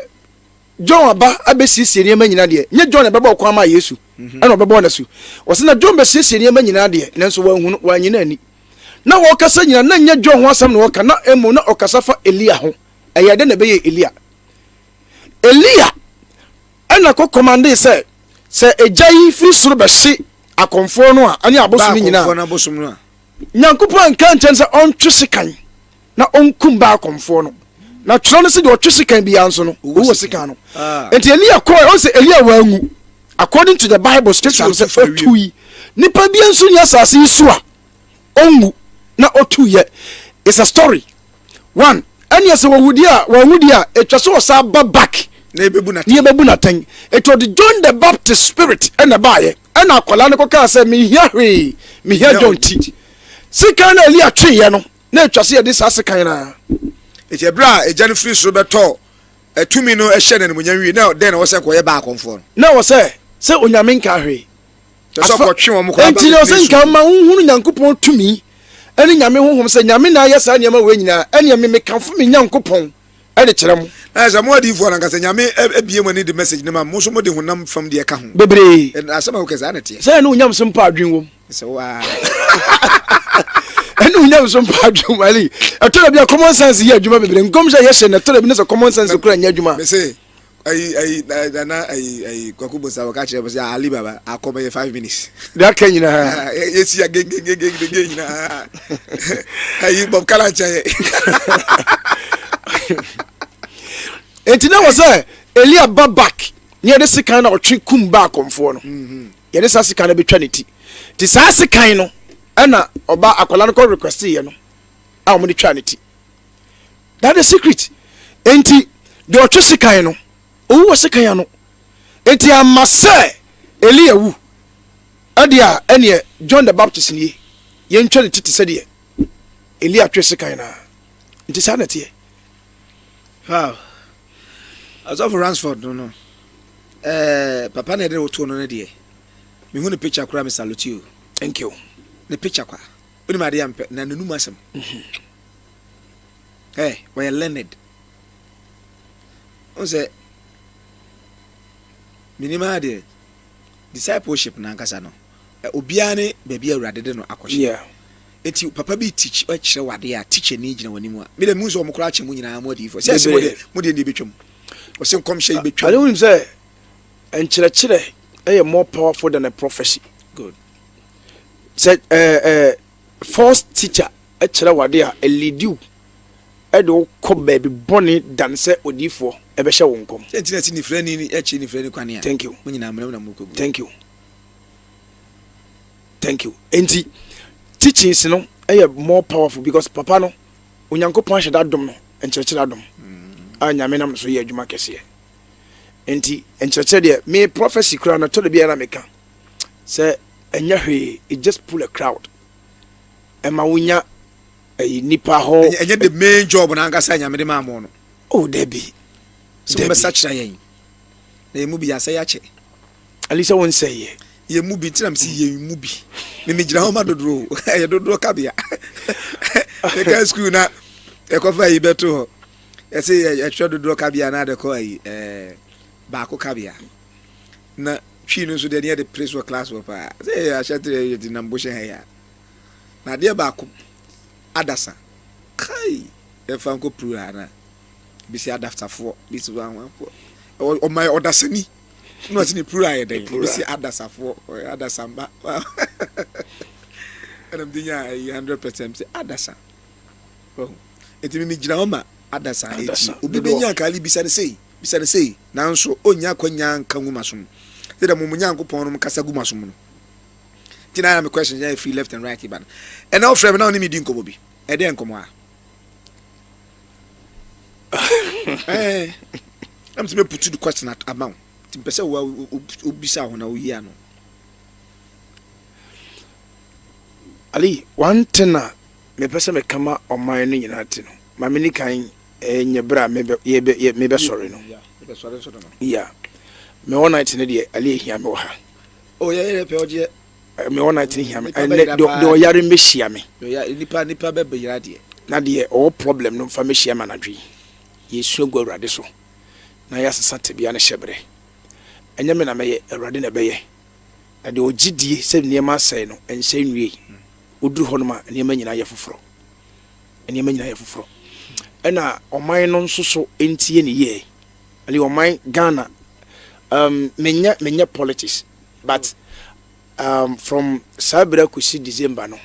Speaker 3: John aba abɛsiesie nneɛma nyinaa deɛ, nyɛ John na ɛbɛbɔ ɔkwan ma Yesu, mhm. ɛna ɔbɛbɔ n'asu. Wɔsɛ na John bɛsiesie nneɛma nyinaa deɛ, nanso wɔanhu no, wɔanyina ani. Na wɔkasa nyinaa, na nyɛ John ho asɛm na wɔka, na mmom na ɔkasa fa Elia ho. Ɛyɛ dɛ na ɛbɛyɛ Elia. Elia Ɛnna kɔ kɔmandee sɛ, Sɛ egya yi firi soro bɛhye akɔmfoɔ no a, ɛne abosom no nyinaa a, Nyankopɔn anka ankyerɛ no sɛ ɔntwe sekan na ɔnkum Baal akɔmfoɔ no. Na twerɛ no se deɛ ɔtwe sekan biara nso no, owu wɔ sekan no. Enti Elia kɔɔɛ, ɔhu sɛ Elia wanwu. According to the Bible scripture no sɛ ɔtui. Nipa biara nso nni asase yi so a ɔnwu na ɔtuiɛ. It's a story. One, ɛneɛ sɛ wawu deɛ a, wanwu deɛ a, ɛtwa sɛ ɔsan ba back
Speaker 1: na yɛbɛbu no
Speaker 3: na yɛbɛbu no atɛn. Ɛti ɔde John the Baptist spirit ɛna ɛbaeɛ. Ɛna akwadaa no kɔkaa sɛ, menhia hwee, mehia John ti. Sekan no a Elia tweeɛ no, na ɛtwa sɛ yɛde saa sekan no ara.
Speaker 1: Enti ɛberɛ a Agya no firi soro bɛtɔɔ tumi no hyɛɛ no animuonyam wie, na dɛn na ɛwɔ sɛ nka ɔyɛ baa akɔmfoɔ no?
Speaker 3: Na ɛwɔ sɛ, sɛ Onyame nkaa hwee.
Speaker 1: Kyerɛ sɛ ɔkɔtwe wɔn kɔ
Speaker 3: Enti na ɔsɛ nka ma wohunu Nyankopɔn tumi ne Nyame honhom sɛ Nyame na ayɛ saa nneɛma wei nyinaa, ɛneɛ me mekamfo me Nyankopɔn de kyerɛ mo.
Speaker 1: Na sɛ mo adiyifoɔ no ankasa Nyame abue mo ani de message no ma mo, mo nso mode honam fam deɛ ka ho.
Speaker 3: Bebree.
Speaker 1: Asɛm a wokɛ saa na ɛteɛ.
Speaker 3: Sɛ ɛne onyamesom pa adwene wom.
Speaker 1: Sɛ wo aa.
Speaker 3: Ɛne onyamesom pa adwene wom. Ali, ɛtɔ da bi a common sense yɛ adwuma bebree. Nkɔmhyɛ a yɛhyɛ no ɛtɔ da bi ne sɛ common sense kora nyɛ adwuma.
Speaker 1: Mese, ayi ayi nana ayi ayi kwaku bosa wɔka kyerɛ mo sɛ ali baba akɔ bɛyɛ 5 minutes.
Speaker 3: Deɛ aka nyinaa.
Speaker 1: Yɛsi ya gengengengenge nyinaa. Ayi Bob Kala nkyɛn yɛ.
Speaker 3: Enti na wɔ sɛ Elia ba back ne yɛde sekan na ɔtwe kum ba akɔmfoɔ no. Yɛde saa sekan no bɛtwa ne ti. Nti saa sekan no ɛna ɔba akwadaa no kɔ request yɛ no a wɔde twa ne ti. That is secret. Enti deɛ ɔtwe sekan no owu wɔ sekan ano. Enti ama sɛ Elia wu ɛde a ɛneɛ John the Baptist nie yɛntwa ne ti te sɛ deɛ Elia twe sekan no a. Nti saa na ɛteɛ.
Speaker 1: Wow. Asɔfo Ransford no no. Eh, papa na ɛde woto no no deɛ. Mehu ne picture koraa me salute you.
Speaker 3: Thank you.
Speaker 1: Ne picture kwa. Wonim adeɛ a mpɛ na n'anum asɛm. Eh, wɔyɛ learned. Wo sɛ menim ara deɛ discipleship nankasa no obiara ne baabi a Awurade de no akɔhyɛ. Eti papa bi teach kyerɛ wo adeɛ a teacher ni gyina w'anim a me deɛ mehu sɛ wɔn koraa kyɛ mo nyinaa mo adiyifoɔ sɛ ɛsɛ mo deɛ mo deɛ deɛ ebɛtwam ɔsɛ nkɔmhyɛ yi bɛtwam.
Speaker 3: Ade wonim sɛ nkyerɛkyerɛ yɛ more powerful than a prophecy.
Speaker 1: Good.
Speaker 3: Sɛ ɛɛ ɛɛ false teacher kyerɛ wo ade a ɛlead you ɛde wo kɔ baabi bɔne dan sɛ odiyifoɔ ɛbɛhyɛ wo nkɔm.
Speaker 1: Sɛ nti na ɛsi nifirani ɛkyerɛ nifirani kwane a.
Speaker 3: Thank you.
Speaker 1: Mo nyinaa mmerɛ mu na mo kɔ gu.
Speaker 3: Thank you. Thank you. Enti teachings no yɛ more powerful because papa no Onyankopɔn ahyɛ da adom no nkyerɛkyerɛ adom a Nyame nam no so yɛ adwuma kɛseɛ. Enti nkyerɛkyerɛ deɛ me prophecy koraa na tɔ da biara na meka sɛ ɛnyɛ hwee, it just pull a crowd. Ɛma wonya ɛyi nipa hɔ.
Speaker 1: Ɛnyɛ the main job na ankasa Nyame de maa mo no.
Speaker 3: Oh dabi.
Speaker 1: Sɛ mo bɛsa kyerɛ yɛn. Na yɛn mu bi yɛasɛ yɛakyɛ.
Speaker 3: Ali sɛ wo nsɛe yɛ.
Speaker 1: Yɛn mu bi nti na mesi yɛn mu bi. Me gyina hɔ ma dodoɔ o. Ɛyɛ dodoɔ kabea. Meka school na ɛkɔfa yi bɛto hɔ. Yɛse yɛtwerɛ dodoɔ kabea na ade kɔ ayi ɛɛ baako kabea. Na twi no nso deɛ ne yɛde pere so wɔ class hɔ paa. Sɛ yɛ ahyɛ tere yɛde nam bohyɛ ha yi a. Na adeɛ baako adasa. Kai yɛfa nkɔ plural na bisi adaftafoɔ bisi wanwanfoɔ. Ɔma ɔdasani. Na ɔsi ne plural yɛ dɛn? Ebesi adasafoɔ, adasamba. Ɛna mede nya ayi 100% sɛ adasa. Eti mi gyina hɔ ma adasa. Eti obi benya nka ali bisa ne sei, bisa ne sei. Nanso onya akwanya nka ngu masom. Sɛ dɛ mo mo Nyankopɔn no kasa gu masom no. Nti na me question yɛ free left and right ba no. Ɛna ɔfrɛ me na ɔne me di nkɔmmɔ bi. Ɛdɛ nkɔmmɔ a. Eh. Na mete me put the question at ama wo. Nti mpɛ sɛ wo obisa ho na woyi ano.
Speaker 3: Ali, one thing a mepɛ sɛ meka ma ɔman no nyinaa te no, ma me ni kan nyɛ berɛ a mebɛsɔre no. Yeah. Me all night no deɛ, Ali ehia me wɔ ha.
Speaker 1: Oh, yeah, yeah, pɛ ɔgyeɛ.
Speaker 3: Me all night no hia me. Ɛnɛ deɛ ɔyare mbɛhyia me.
Speaker 1: Nipa nipa bɛbɛyera deɛ.
Speaker 3: Na deɛ ɔwɔ problem no mfa mbɛhyia me anadwo yi. Yɛsua gu Awurade so na yɛasesa tebea no hyɛberɛ. Ɛnyɛ me na mɛyɛ, Awurade na ɛbɛyɛ. Na deɛ ɔgye die sɛ nneɛma asɛe no, ɛnsɛe nwiei. Woduru hɔnom a, nneɛma nyinaa yɛ foforɔ. Nneɛma nyinaa yɛ foforɔ. Ɛna ɔman no nso so ntie ne yie. Ali ɔman Ghana, menyɛ menyɛ politics, but from saa berɛ akɔsi December no,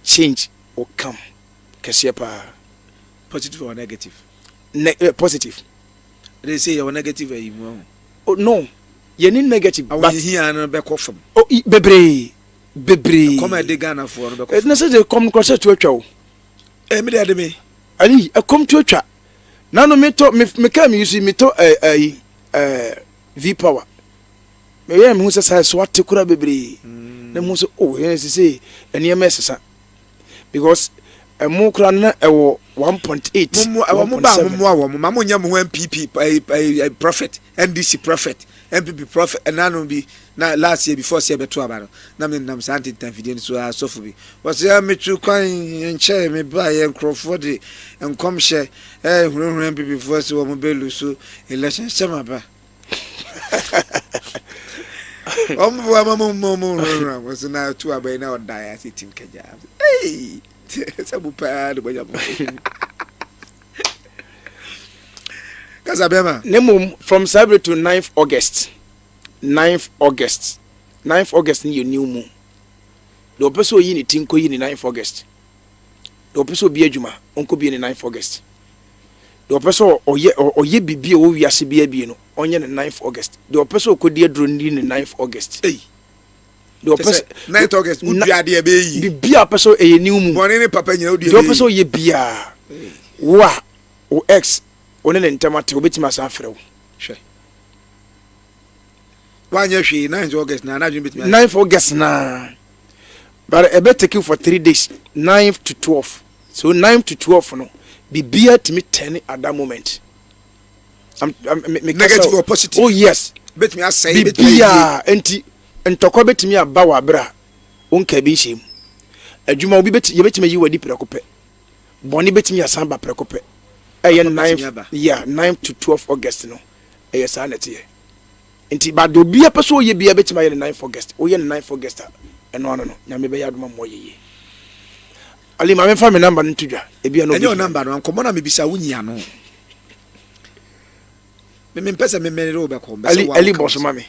Speaker 3: change will come kɛseɛ paa.
Speaker 1: Positive or negative?
Speaker 3: Positive.
Speaker 1: They say yɛwɔ negative ayi mu ahu.
Speaker 3: Oh, no, yɛni negative.
Speaker 1: But ahohia no bɛkɔ fam.
Speaker 3: Oh, bebree bebree.
Speaker 1: Ɛkɔm a ɛde Ghanafoɔ no bɛkɔ fam.
Speaker 3: Na sɛ de kɔm no korɔ sɛ to atwa o.
Speaker 1: Eh, mi de ɛde mi.
Speaker 3: Ali, ɛkɔm to atwa. Nanu mi tɔ mi mi kaa mi yusu mi tɔ ɛɛ ɛyi ɛɛ V power. Mɛ yɛ mi hu sɛ saa so ate kora bebree. Na mi hu sɛ oh yɛn sise nneɛma ɛsesa because ɛmo kora no na ɛwɔ 1.8.
Speaker 1: Mo mo ba mo mo wɔn ma mo nyɛ mo ho NPP ɛɛ ɛɛ prophet NDC prophet. NPP prophet ɛnanom bi na last year before sɛ yɛbɛto aba no na me nam saa ntentan fidie no so a sɔfo bi wɔsɛ ah, metu kwan nkyɛɛ me ba yɛ nkurɔfoɔ de nkɔmhyɛ ɛɛ hunahuna NPP foɔ sɛ wɔn bɛ lusu election hyɛ ma ba wɔn bo ama mo mo mo hunahuna wɔn so na tu aba yi na ɔda yɛ ase tim kagya ee sɛ mo paa de bɔnya mo kasa bɛma.
Speaker 3: Na mmom from saa bere to ninth August, ninth August, ninth August no yɛ new moon. Deɛ ɔpɛ sɛ ɔyi ne ti nkɔyi ne ninth August. Deɛ ɔpɛ sɛ ɔbi adwuma ɔnkɔbie ne ninth August. Deɛ ɔpɛ sɛ ɔyɛ ɔyɛ biribi a ɛwɔ wiase biara bie no ɔnyɛ ne ninth August. Deɛ ɔpɛ sɛ ɔkɔdi aduro no di ne ninth August.
Speaker 1: Ei.
Speaker 3: Deɛ ɔpɛ sɛ
Speaker 1: ninth August wodua adeɛ ɛbɛyɛ yie.
Speaker 3: Biribi a ɔpɛ sɛ ɛyɛ new moon.
Speaker 1: Bɔne ne papa nyina wodua
Speaker 3: ɛbɛyɛ yie. Deɛ ɔpɛ sɛ ɔyɛ biara wo a wo ex wo ne ne ntam ate obetumi asan afrɛ wo.
Speaker 1: Hwɛ. Wanyɛ hwee 9th August na anadwene betumi
Speaker 3: ayɛ. 9th August na but ɛbɛ take you for 3 days, 9th to 12. So 9th to 12 no biribiara tumi turn at that moment.
Speaker 1: I'm, I'm, me, me Negative or positive.
Speaker 3: Oh yes.
Speaker 1: Betumi asɛe,
Speaker 3: betumi ayɛ yie. Biribiara nti ntɔkwa betumi aba wɔ abere a wonka bi nhyɛ mu. Adwuma obi bɛti yɛbɛtumi ayi wadi prɛko pɛ. Bɔne bɛtumi asan ba prɛko pɛ. Ɛyɛ
Speaker 1: Papa bɛtumi
Speaker 3: 9
Speaker 1: aba.
Speaker 3: Yeah, 9 to 12 August no ɛyɛ saa na ɛteɛ. Nti but deɛ obiara pɛ sɛ ɔyɛ biara bɛtumi ayɛ no 9 August. Woyɛ no 9 August a ɛno ano no Nyame bɛyɛ adom ama ɔyɛ yie. Ali ma memfa me number no nto dwa ebia na
Speaker 1: Ɛnyɛ
Speaker 3: obi
Speaker 1: wo
Speaker 3: hia.
Speaker 1: number no, nkɔmmɔ na mebisa wo nyi ano. Me mempɛ sɛ me mene wo bɛkɔ, mpɛ sɛ
Speaker 3: Ali
Speaker 1: wo a
Speaker 3: Ali
Speaker 1: woka
Speaker 3: bɔ so
Speaker 1: w'asɛm.
Speaker 3: ma me.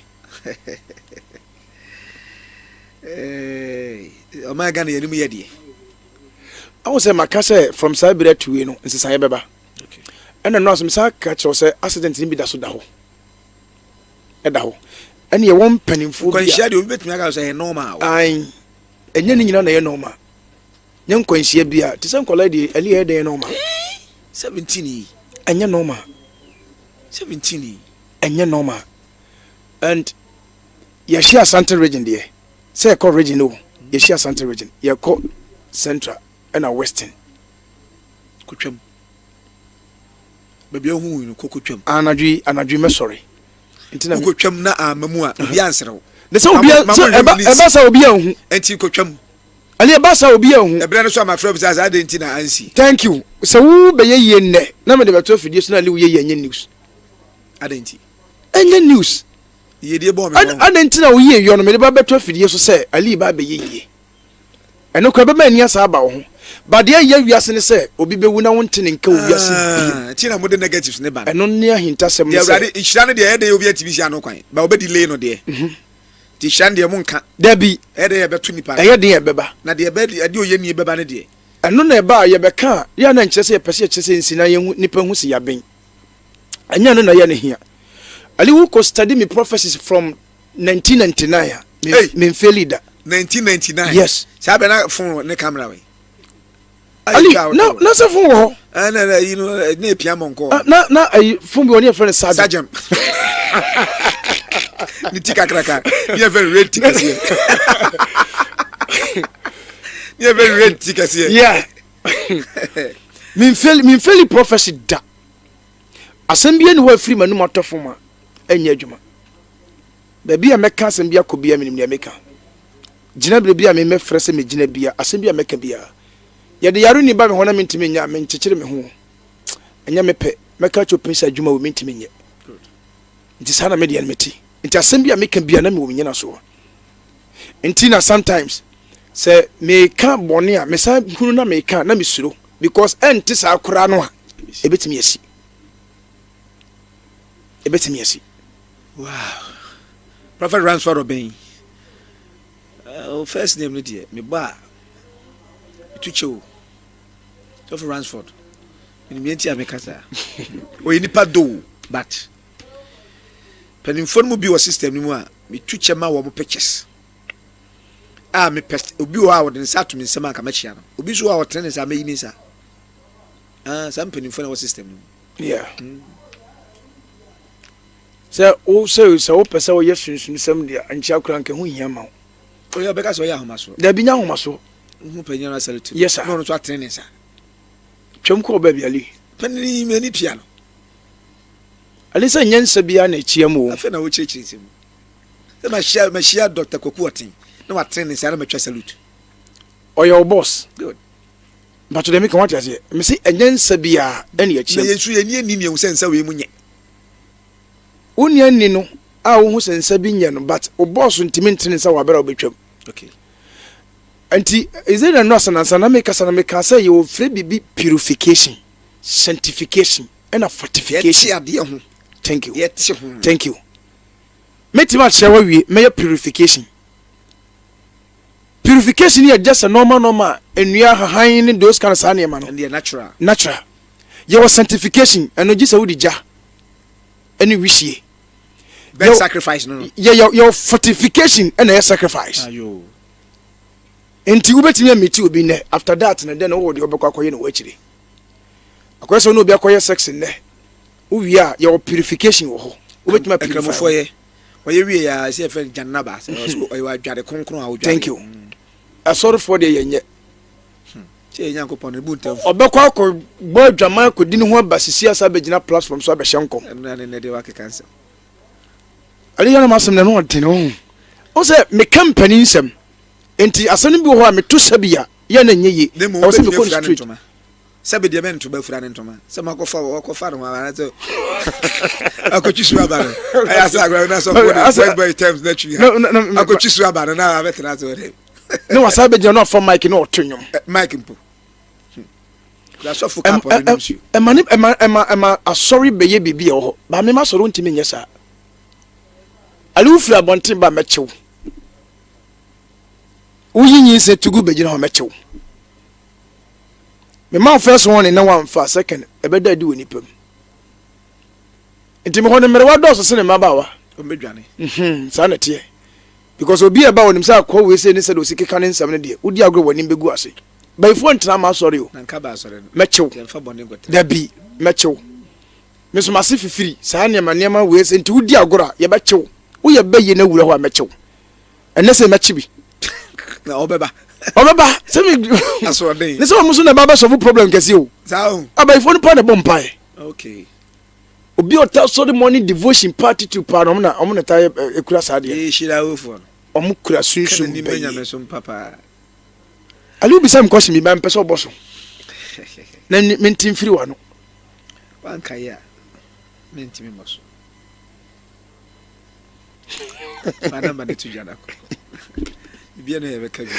Speaker 1: Eh, ɔman Ghana yɛn anim yɛ deɛ.
Speaker 3: Ahu sɛ maka sɛ from saa bere atuwe no nsesaeɛ bɛba. Ɛna no aso mesan ka kyerɛw sɛ accident no bi da so da hɔ. Ɛda hɔ. Ɛne yɛwɔ mpanimfoɔ bi a.
Speaker 1: Nkwanhyia deɛ obi bɛtumi aka sɛ ɛyɛ normal.
Speaker 3: Ae, ɛnyɛ ne nyinaa na ɛyɛ normal. Nyɛ nkwanhyia bi a, te sɛ nkwadaa deɛ, ɛne ɛyɛ dɛn normal.
Speaker 1: 17 yi.
Speaker 3: Ɛnyɛ normal.
Speaker 1: 17 yi.
Speaker 3: Ɛnyɛ normal. And yɛhyɛ Asante Region deɛ, sɛ yɛkɔ region o, yɛhyɛ Asante Region, yɛkɔ Central ɛna Western.
Speaker 1: Kotwam. Baabi a wohu no kɔ kotwam.
Speaker 3: Anadwo yi, anadwo yi mɛsɔre.
Speaker 1: Nti na wokotwam na ama mu a, obi ansere wo.
Speaker 3: Ne sɛ obi sɛ ɛba ɛba sɛ obi anhu.
Speaker 1: Nti kotwam.
Speaker 3: Ɛne ɛba sɛ obi anhu.
Speaker 1: Ɛbrɛ no so ama frɛ bisa sɛ adɛn nti na ansi.
Speaker 3: Thank you. Sɛ wo bɛyɛ yie nnɛ na mede bɛto afidie so na ale wo yɛ yie ɛnyɛ news.
Speaker 1: Adɛn nti?
Speaker 3: Ɛnyɛ news.
Speaker 1: Yiedie bɔɔ me bɔn.
Speaker 3: Adɛn nti na wo yie yɔ no mede ba bɛto afidie so sɛ Ali ba abɛyɛ yie. Ɛno koraa ɛbɛma ani asan aba wo ho. But deɛ ɛyɛ wiase ne sɛ obi bɛwu na wonte ne nka wɔ wiase bio.
Speaker 1: Ah, nti na mode negatives ne ba no.
Speaker 3: Ɛno ne ahintasɛm ne
Speaker 1: Deɛ
Speaker 3: sɛ.
Speaker 1: Awurade nhyira no deɛ ɛyɛ dɛn obi antumi nsi ano kwan. Ba ɔbɛ delay no deɛ. Nti nhyira no deɛ monka.
Speaker 3: Dabi.
Speaker 1: Ɛyɛ dɛn ɛbɛto nipa no.
Speaker 3: Ɛyɛ den a ɛbɛba.
Speaker 1: Na deɛ ɛbɛ ɛde oyɛnie bɛba no deɛ.
Speaker 3: Ɛno na ɛba a yɛbɛka a, yɛ a na nkyerɛ sɛ yɛpɛ sɛ yɛkyerɛ sɛ nsi na yɛhu nipa hu sɛ yɛaben. Ɛnyɛ ɛno na ɛyɛ no hia. Ali wokɔ study me prophecies from 1999 a, me
Speaker 1: Hey!
Speaker 3: me nfeeli da.
Speaker 1: 1999.
Speaker 3: Yes.
Speaker 1: Saa bɛ na phone ne camera wei.
Speaker 3: Ali na na sɛ phone wɔ hɔ.
Speaker 1: Ɛna na yi no ne epia mɔnkɔ.
Speaker 3: Ah, na na ayi phone bi wɔ ne yɛfrɛ no
Speaker 1: Sagem. Sagem. Ne ti kakraka. Ne yɛfrɛ no red ti kɛseɛ. Ne yɛfrɛ no red ti kɛseɛ.
Speaker 3: Yeah. Me nfeeli me nfeeli prophecy da. Asɛm bi ani hɔ a ɛfiri m'anum atɔ fam a ɛnyɛ adwuma. Baabi a mɛka asɛm bi akɔ biara menim deɛ meka. Gyinaberɛ bi a memmɛfrɛ sɛ megyina biara, asɛm bi a mɛka biara. Yɛde yareni ba me hɔ na mentumi nyɛ a, menkyekyere me ho. Ɛnyɛ me pɛ. Mɛka akyerɛ opanyin sɛ adwuma wei mentumi nyɛ. Nti saa na me deɛ no mete. Nti asɛm bi a meka biara na mewɔ me nyinasoɔ. Nti na sometimes sɛ meka bɔne a mesan hunu na meka na mesuro because ɛnte saa koraa no a ɛbɛtumi asi. Ɛbɛtumi asi.
Speaker 1: Wow. Prophet Ransford Obeng. Uh, first name no deɛ mebɔ a metu kyɛ o. Prophet Ransford. Menim yɛn ti a meka saa. Ɔyɛ nipa do but mpanimfoɔ no mu bi wɔ system no mu a metu kyɛ ma wɔn pictures. A mepɛ obi wɔ hɔ a ɔde ne nsa ato me nsam a nka mɛkyia no. Obi nso wɔ hɔ a ɔtene ne nsa a mɛyi me nsa. Ah, saa mpanimfoɔ na ɛwɔ system no mu.
Speaker 3: Yeah. Sɛ wo sɛ sɛ wopɛ sɛ woyɛ sunsunsɛm deɛ nkyia koraa nka ɛho hia ma wo.
Speaker 1: Oyɛ ɔbɛka sɛ ɔyɛ ahomasoɔ.
Speaker 3: Dabi nyɛ ahomasoɔ.
Speaker 1: Wohu panyin no asɛre tu.
Speaker 3: Yes sir.
Speaker 1: Na ɔno nso atene ne nsa.
Speaker 3: Twam kɔɔ baabi Ali.
Speaker 1: Panyin yi m'ani tua no.
Speaker 3: Ɛne sɛ nyɛ nsa biara na ɛkyia mu o.
Speaker 1: Afei na wokyerɛkyerɛ nsɛm mu. Sɛ mahyia mahyia Dr. Kwaku Ɔten na watene ne nsa na matwa salute.
Speaker 3: Ɔyɛ wo boss.
Speaker 1: Good.
Speaker 3: Mpakyɛ deɛ meka wate aseɛ. Mese ɛnyɛ nsa biara ɛna ɛkyia
Speaker 1: Na
Speaker 3: mu.
Speaker 1: yɛn nso yɛn ani anni nea ɛhu sɛ nsa wei mu nyɛ.
Speaker 3: Wo nni anni no a wohu sɛ nsa bi nyɛ no but wo boss ntumi ntene nsa wɔ abere a wobɛtwam.
Speaker 1: Okay.
Speaker 3: Nti is it ɛno asanansa na mekasa na mekaa sɛ yɛwɔ frɛ biribi purification, sanctification ɛna fortification.
Speaker 1: Yɛte adeɛ ho.
Speaker 3: Thank you.
Speaker 1: Yɛte ho.
Speaker 3: Thank you. Mɛtumi akyerɛ wo awie mɛyɛ purification. Purification yɛ just a normal normal nnua hahan ne those kind of saa nneɛma no.
Speaker 1: Ɛno yɛ natural.
Speaker 3: Natural. Yɛwɔ sanctification ɛno gye sɛ wode gya ɛne wisie.
Speaker 1: Bird sacrifice no no.
Speaker 3: Yɛ yɛ yɛwɔ fortification ɛna ɛyɛ sacrifice.
Speaker 1: Ayo.
Speaker 3: Nti wobɛtumi amiti obi nnɛ after that no dɛn wowɔ deɛ wobɛkɔ akɔyɛ no wɔ akyire. Akɔyɛ sɛ wo ne obi akɔyɛ sex nnɛ wowie a yɛwɔ purification wɔ hɔ wobɛtumi a purify.
Speaker 1: Nkramofoɔ yɛ wɔyɛ wie a ɛsɛ yɛfrɛ no janaba sɛ ɔyɛ wadware kronkron a wodware.
Speaker 3: Thank you. Asɔrefoɔ deɛ yɛnyɛ.
Speaker 1: Sɛ yɛ Nyankopɔn no bu ntamfu.
Speaker 3: Ɔbɛkɔ akɔ bɔ adwaman akɔdi ne ho aba sisi asa abɛgyina platform so abɛhyɛ nkɔm.
Speaker 1: Ɛno ne nnɛ deɛ wakeka nsɛm.
Speaker 3: Ɛde yɛ nom asɛm na ɛno ɔden ho. Wo sɛ meka mpanin nsɛm nti asɛm no bi wɔ hɔ a meto sɛbi a yɛ na nyɛ yie.
Speaker 1: Ne mu
Speaker 3: Ɛwɔ sɛ
Speaker 1: wobɛtumi
Speaker 3: mekɔ no
Speaker 1: afura ne
Speaker 3: straight.
Speaker 1: ntoma. Sɛbi deɛ mɛnto bɛfura ne ntoma. Sɛ makɔfa wakɔfa ne ho aba anaasɛ akɔtwi su aba no. Ɛyɛ asɛ agorɔ na sɔfo de boy boy terms na twi ha. Akɔtwi su aba no na abɛtena ase wɔ dɛ.
Speaker 3: Ne wasa bɛgyina na ɔfa mic na ɔto nnwom.
Speaker 1: Mic mpo. Asɔfo ka pɔ no nsuo.
Speaker 3: Ɛma ne ɛma ɛma ɛma asɔre bɛyɛ biribi ɛwɔ hɔ. Ba me ma asɔre ntumi nyɛ saa. Ale wofiri abɔnten ba mɛkyew. Woyi nyinsɛn tugu bɛgyina hɔ mɛkyew. Mema wo first warning na wamfa second ɛbɛda adi wɔ nipa mu. Nti mehɔ no mmerewa dɔɔso sene mmabaawa.
Speaker 1: Ɔmbɛdwane.
Speaker 3: Mhm, saa na ɛteɛ. Because obi a ɛba onim sɛ akoa wei sei ne sɛdeɛ ɔsi keka ne nsɛm no deɛ, wodi agorɔ w'anim bɛgu ase. Bayifoɔ ntena m'asɔre o.
Speaker 1: Na nka ba asɔre no.
Speaker 3: Mɛkyew.
Speaker 1: Yɛmfa bɔne nkɔtena.
Speaker 3: Dabi, mɛkyew. Me nso m'ase fifiri saa nneɛma nneɛma wei sɛ nti wodi agorɔ a yɛbɛkyew. Woyɛ bɛyie na wura hɔ a mɛkyew. Ɛnɛ sɛ mɛkye bi.
Speaker 1: Na ɔbɛba.
Speaker 3: Ɔbɛba sɛ me.
Speaker 1: Asoɔden.
Speaker 3: Ne sɛ wɔn nso na ɛba abɛsɔfo problem kɛse o.
Speaker 1: Saa o.
Speaker 3: Abayifoɔ no paa na ɛbɔ mpaeɛ.
Speaker 1: Okay.
Speaker 3: Obi a ɔta sɔre morning devotion paa titiri paa na wɔn na wɔn na ta ekura saa deɛ.
Speaker 1: Ee hyira awofoɔ no.
Speaker 3: Wɔn kura sunsum
Speaker 1: Kɛnɛ ni
Speaker 3: bɛyie.
Speaker 1: mɛnyame so mpa paa.
Speaker 3: Ali bisa mi question bi ba mpɛ sɛ ɔbɔ so. Na menti mfiri w'ano.
Speaker 1: Wanka yi a mentumi mmɔ so. Fa number no to dwa na kɔ. Bibia no yɛbɛka bi.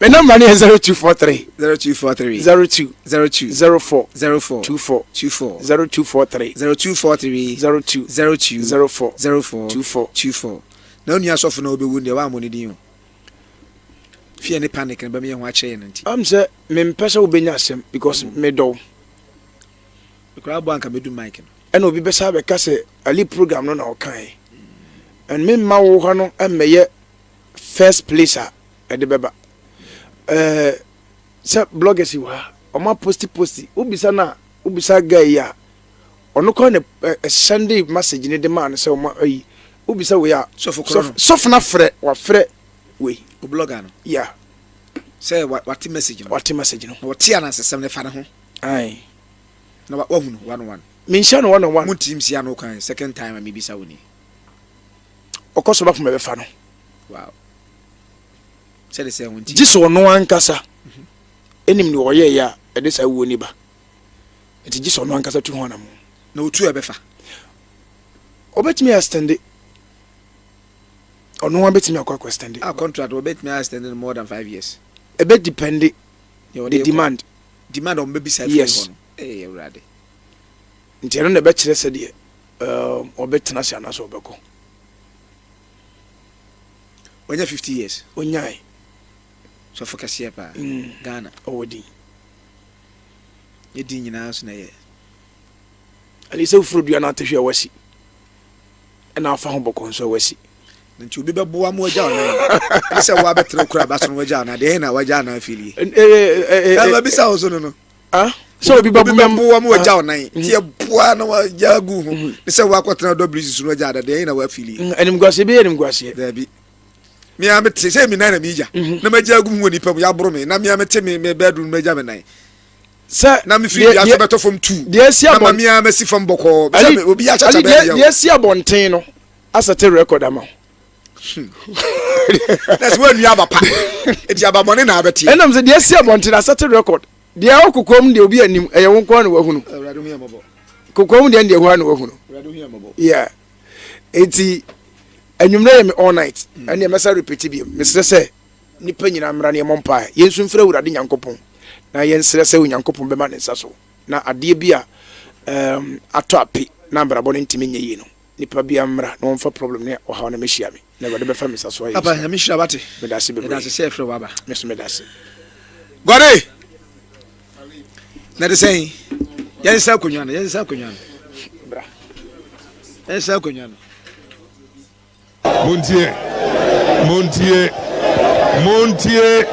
Speaker 3: Me number no yɛ 0243
Speaker 1: 0243
Speaker 3: 02
Speaker 1: 02
Speaker 3: 04
Speaker 1: 04
Speaker 3: 24
Speaker 1: 24
Speaker 3: 0243
Speaker 1: 0243
Speaker 3: 02
Speaker 1: 02
Speaker 3: 04
Speaker 1: 04
Speaker 3: 24
Speaker 1: 24. Na onua sɔfo na wobɛwu deɛ woammɔ ne din o. Fear ne panic no bɛma yɛn ho akyerɛ yɛn no nti.
Speaker 3: Am sɛ mempɛ sɛ wobɛnya asɛm because medɔ wo.
Speaker 1: Mekora abɔ anka mɛdu mic no.
Speaker 3: Ɛna obi bɛsa abɛka sɛ Ali program no na ɔkae. And memma wo hɔ no mmɛyɛ first place a ɛde bɛba. Ɛɛ sɛ bloggers yi wɔ ha, wɔn aposti posti. Wobisa no a, wobisa guy yi a, ɔno koraa na ɛsɛnde message no de maa no sɛ wɔn ayi. Wobisa wei a,
Speaker 1: Sɔfo korɔ no.
Speaker 3: sɔfo no afrɛ, wafrɛ wei.
Speaker 1: O blogger no.
Speaker 3: Yeah.
Speaker 1: Sɛ wate message no.
Speaker 3: Wate message no.
Speaker 1: Na wɔte anansesɛm no fa ne ho.
Speaker 3: Aye.
Speaker 1: Na wahu no one on one.
Speaker 3: Menhyia no one on one.
Speaker 1: Montim si ano kwan second time a mebisa wo ni.
Speaker 3: Ɔkɔ so bafo mɛbɛfa no.
Speaker 1: Wow. Sɛde sɛ ho nti.
Speaker 3: Gye sɛ ɔno ankasa ɛnim deɛ ɔyɛeɛ a ɛde saa wuo ni ba. Nti gye sɛ ɔno ankasa tu ho anamo.
Speaker 1: Na otu a ɛbɛfa.
Speaker 3: Ɔbɛtumi extend. Ɔno ara bɛtumi akɔ akɔ extend.
Speaker 1: A contract wɔbɛtumi extend no more than 5 years.
Speaker 3: Ɛbɛ depend the demand.
Speaker 1: Demand ɔmo bɛbisa firi hɔ no. Ee Awurade.
Speaker 3: Nti ɛno na ɛbɛkyerɛ sɛdeɛ ɔbɛtena ase anaasɛ ɔbɛkɔ.
Speaker 1: Wanya 50 years.
Speaker 3: Onyae.
Speaker 1: Sɔfo kɛseɛ paa. Ghana.
Speaker 3: Ɔwɔ din.
Speaker 1: Ne din nyinaa nso na ɛyɛ.
Speaker 3: Ali sɛ wofuro dua no atehwe a wasi. Ɛna afa ho bɔkɔ nso a wasi.
Speaker 1: Nti obi bɛboa mo agya ɔnan. Ɛne sɛ woabɛtena kura aba so no wagya ɔnan. Deɛ na wagya ɔnan filie. Ɛma bisa wo so no no.
Speaker 3: Sɛ obi
Speaker 1: bɛboa mo wagya ɔnan. Nti ɛboa na wagya agu ho. Ne sɛ woakɔtena WC so no wagya ada. Deɛ na wafilie.
Speaker 3: Animguaseɛ bɛyɛ animguaseɛ.
Speaker 1: Daabi. Mea mete sɛ me nan na meegya. Na magya agu mu wɔ nipa mu yɛaboro me. Na mea mete me me bedroom magya me nan.
Speaker 3: Sɛ
Speaker 1: Na mefiri
Speaker 3: deɛ
Speaker 1: dua so
Speaker 3: deɛ
Speaker 1: bɛtɔ fam tuu.
Speaker 3: deɛ asi
Speaker 1: Na ma
Speaker 3: abɔn
Speaker 1: me ara masi fam bɔkɔɔ. Sɛ
Speaker 3: Ali
Speaker 1: me obi akyakya
Speaker 3: Ali
Speaker 1: bɛyɛ
Speaker 3: deɛ
Speaker 1: me ya o.
Speaker 3: deɛ asi abɔnten no asɛte record ama wo.
Speaker 1: Na sɛ woannua aba pa, enti aba bɔne na abɛteɛ.
Speaker 3: Ɛnam sɛ deɛ asi abɔnten no asɛte record. Deɛ ɛwɔ kokoam deɛ obi anim, ɛyɛ wo nko ara na wahunu.
Speaker 1: Awurade hu yɛn mmɔbɔ.
Speaker 3: Kokoam deɛ ɛndeɛ hɔ ara na wahunu.
Speaker 1: Awurade hu yɛn mmɔbɔ.
Speaker 3: Yeah. Enti anwummerɛ yɛ me all night. Ɛndeɛ mɛsa repeat biom. Mesrɛ sɛ nnipa nyinaa mmra na yɛmmɔ mpaeɛ. Yɛnsu mfrɛ Awurade Nyankopɔn na yɛnsrɛ sɛ Onyankopɔn bɛma ne nsa so na adeɛ bi a um, atɔ ape na abrabɔ no ntumi nyɛ yie no, nipa biara mmra na wɔmfa problem ne ɔhaw no mmɛhyia me na Awurade bɛfa me nsa so ayɛ
Speaker 1: Papa,
Speaker 3: nhyira.
Speaker 1: Nyame nhyira wate.
Speaker 3: Meda ase
Speaker 1: Yɛda
Speaker 3: bebree.
Speaker 1: ase sɛ ɛfrɛ waba.
Speaker 3: Me nso meda ase.
Speaker 1: Gɔde! Na ɛte sɛn? Yɛnsa akonnwa no, yɛnsa akonnwa no.
Speaker 3: Bra.
Speaker 1: Yɛnsa akonnwa no.
Speaker 4: Montie! Montie! Montie!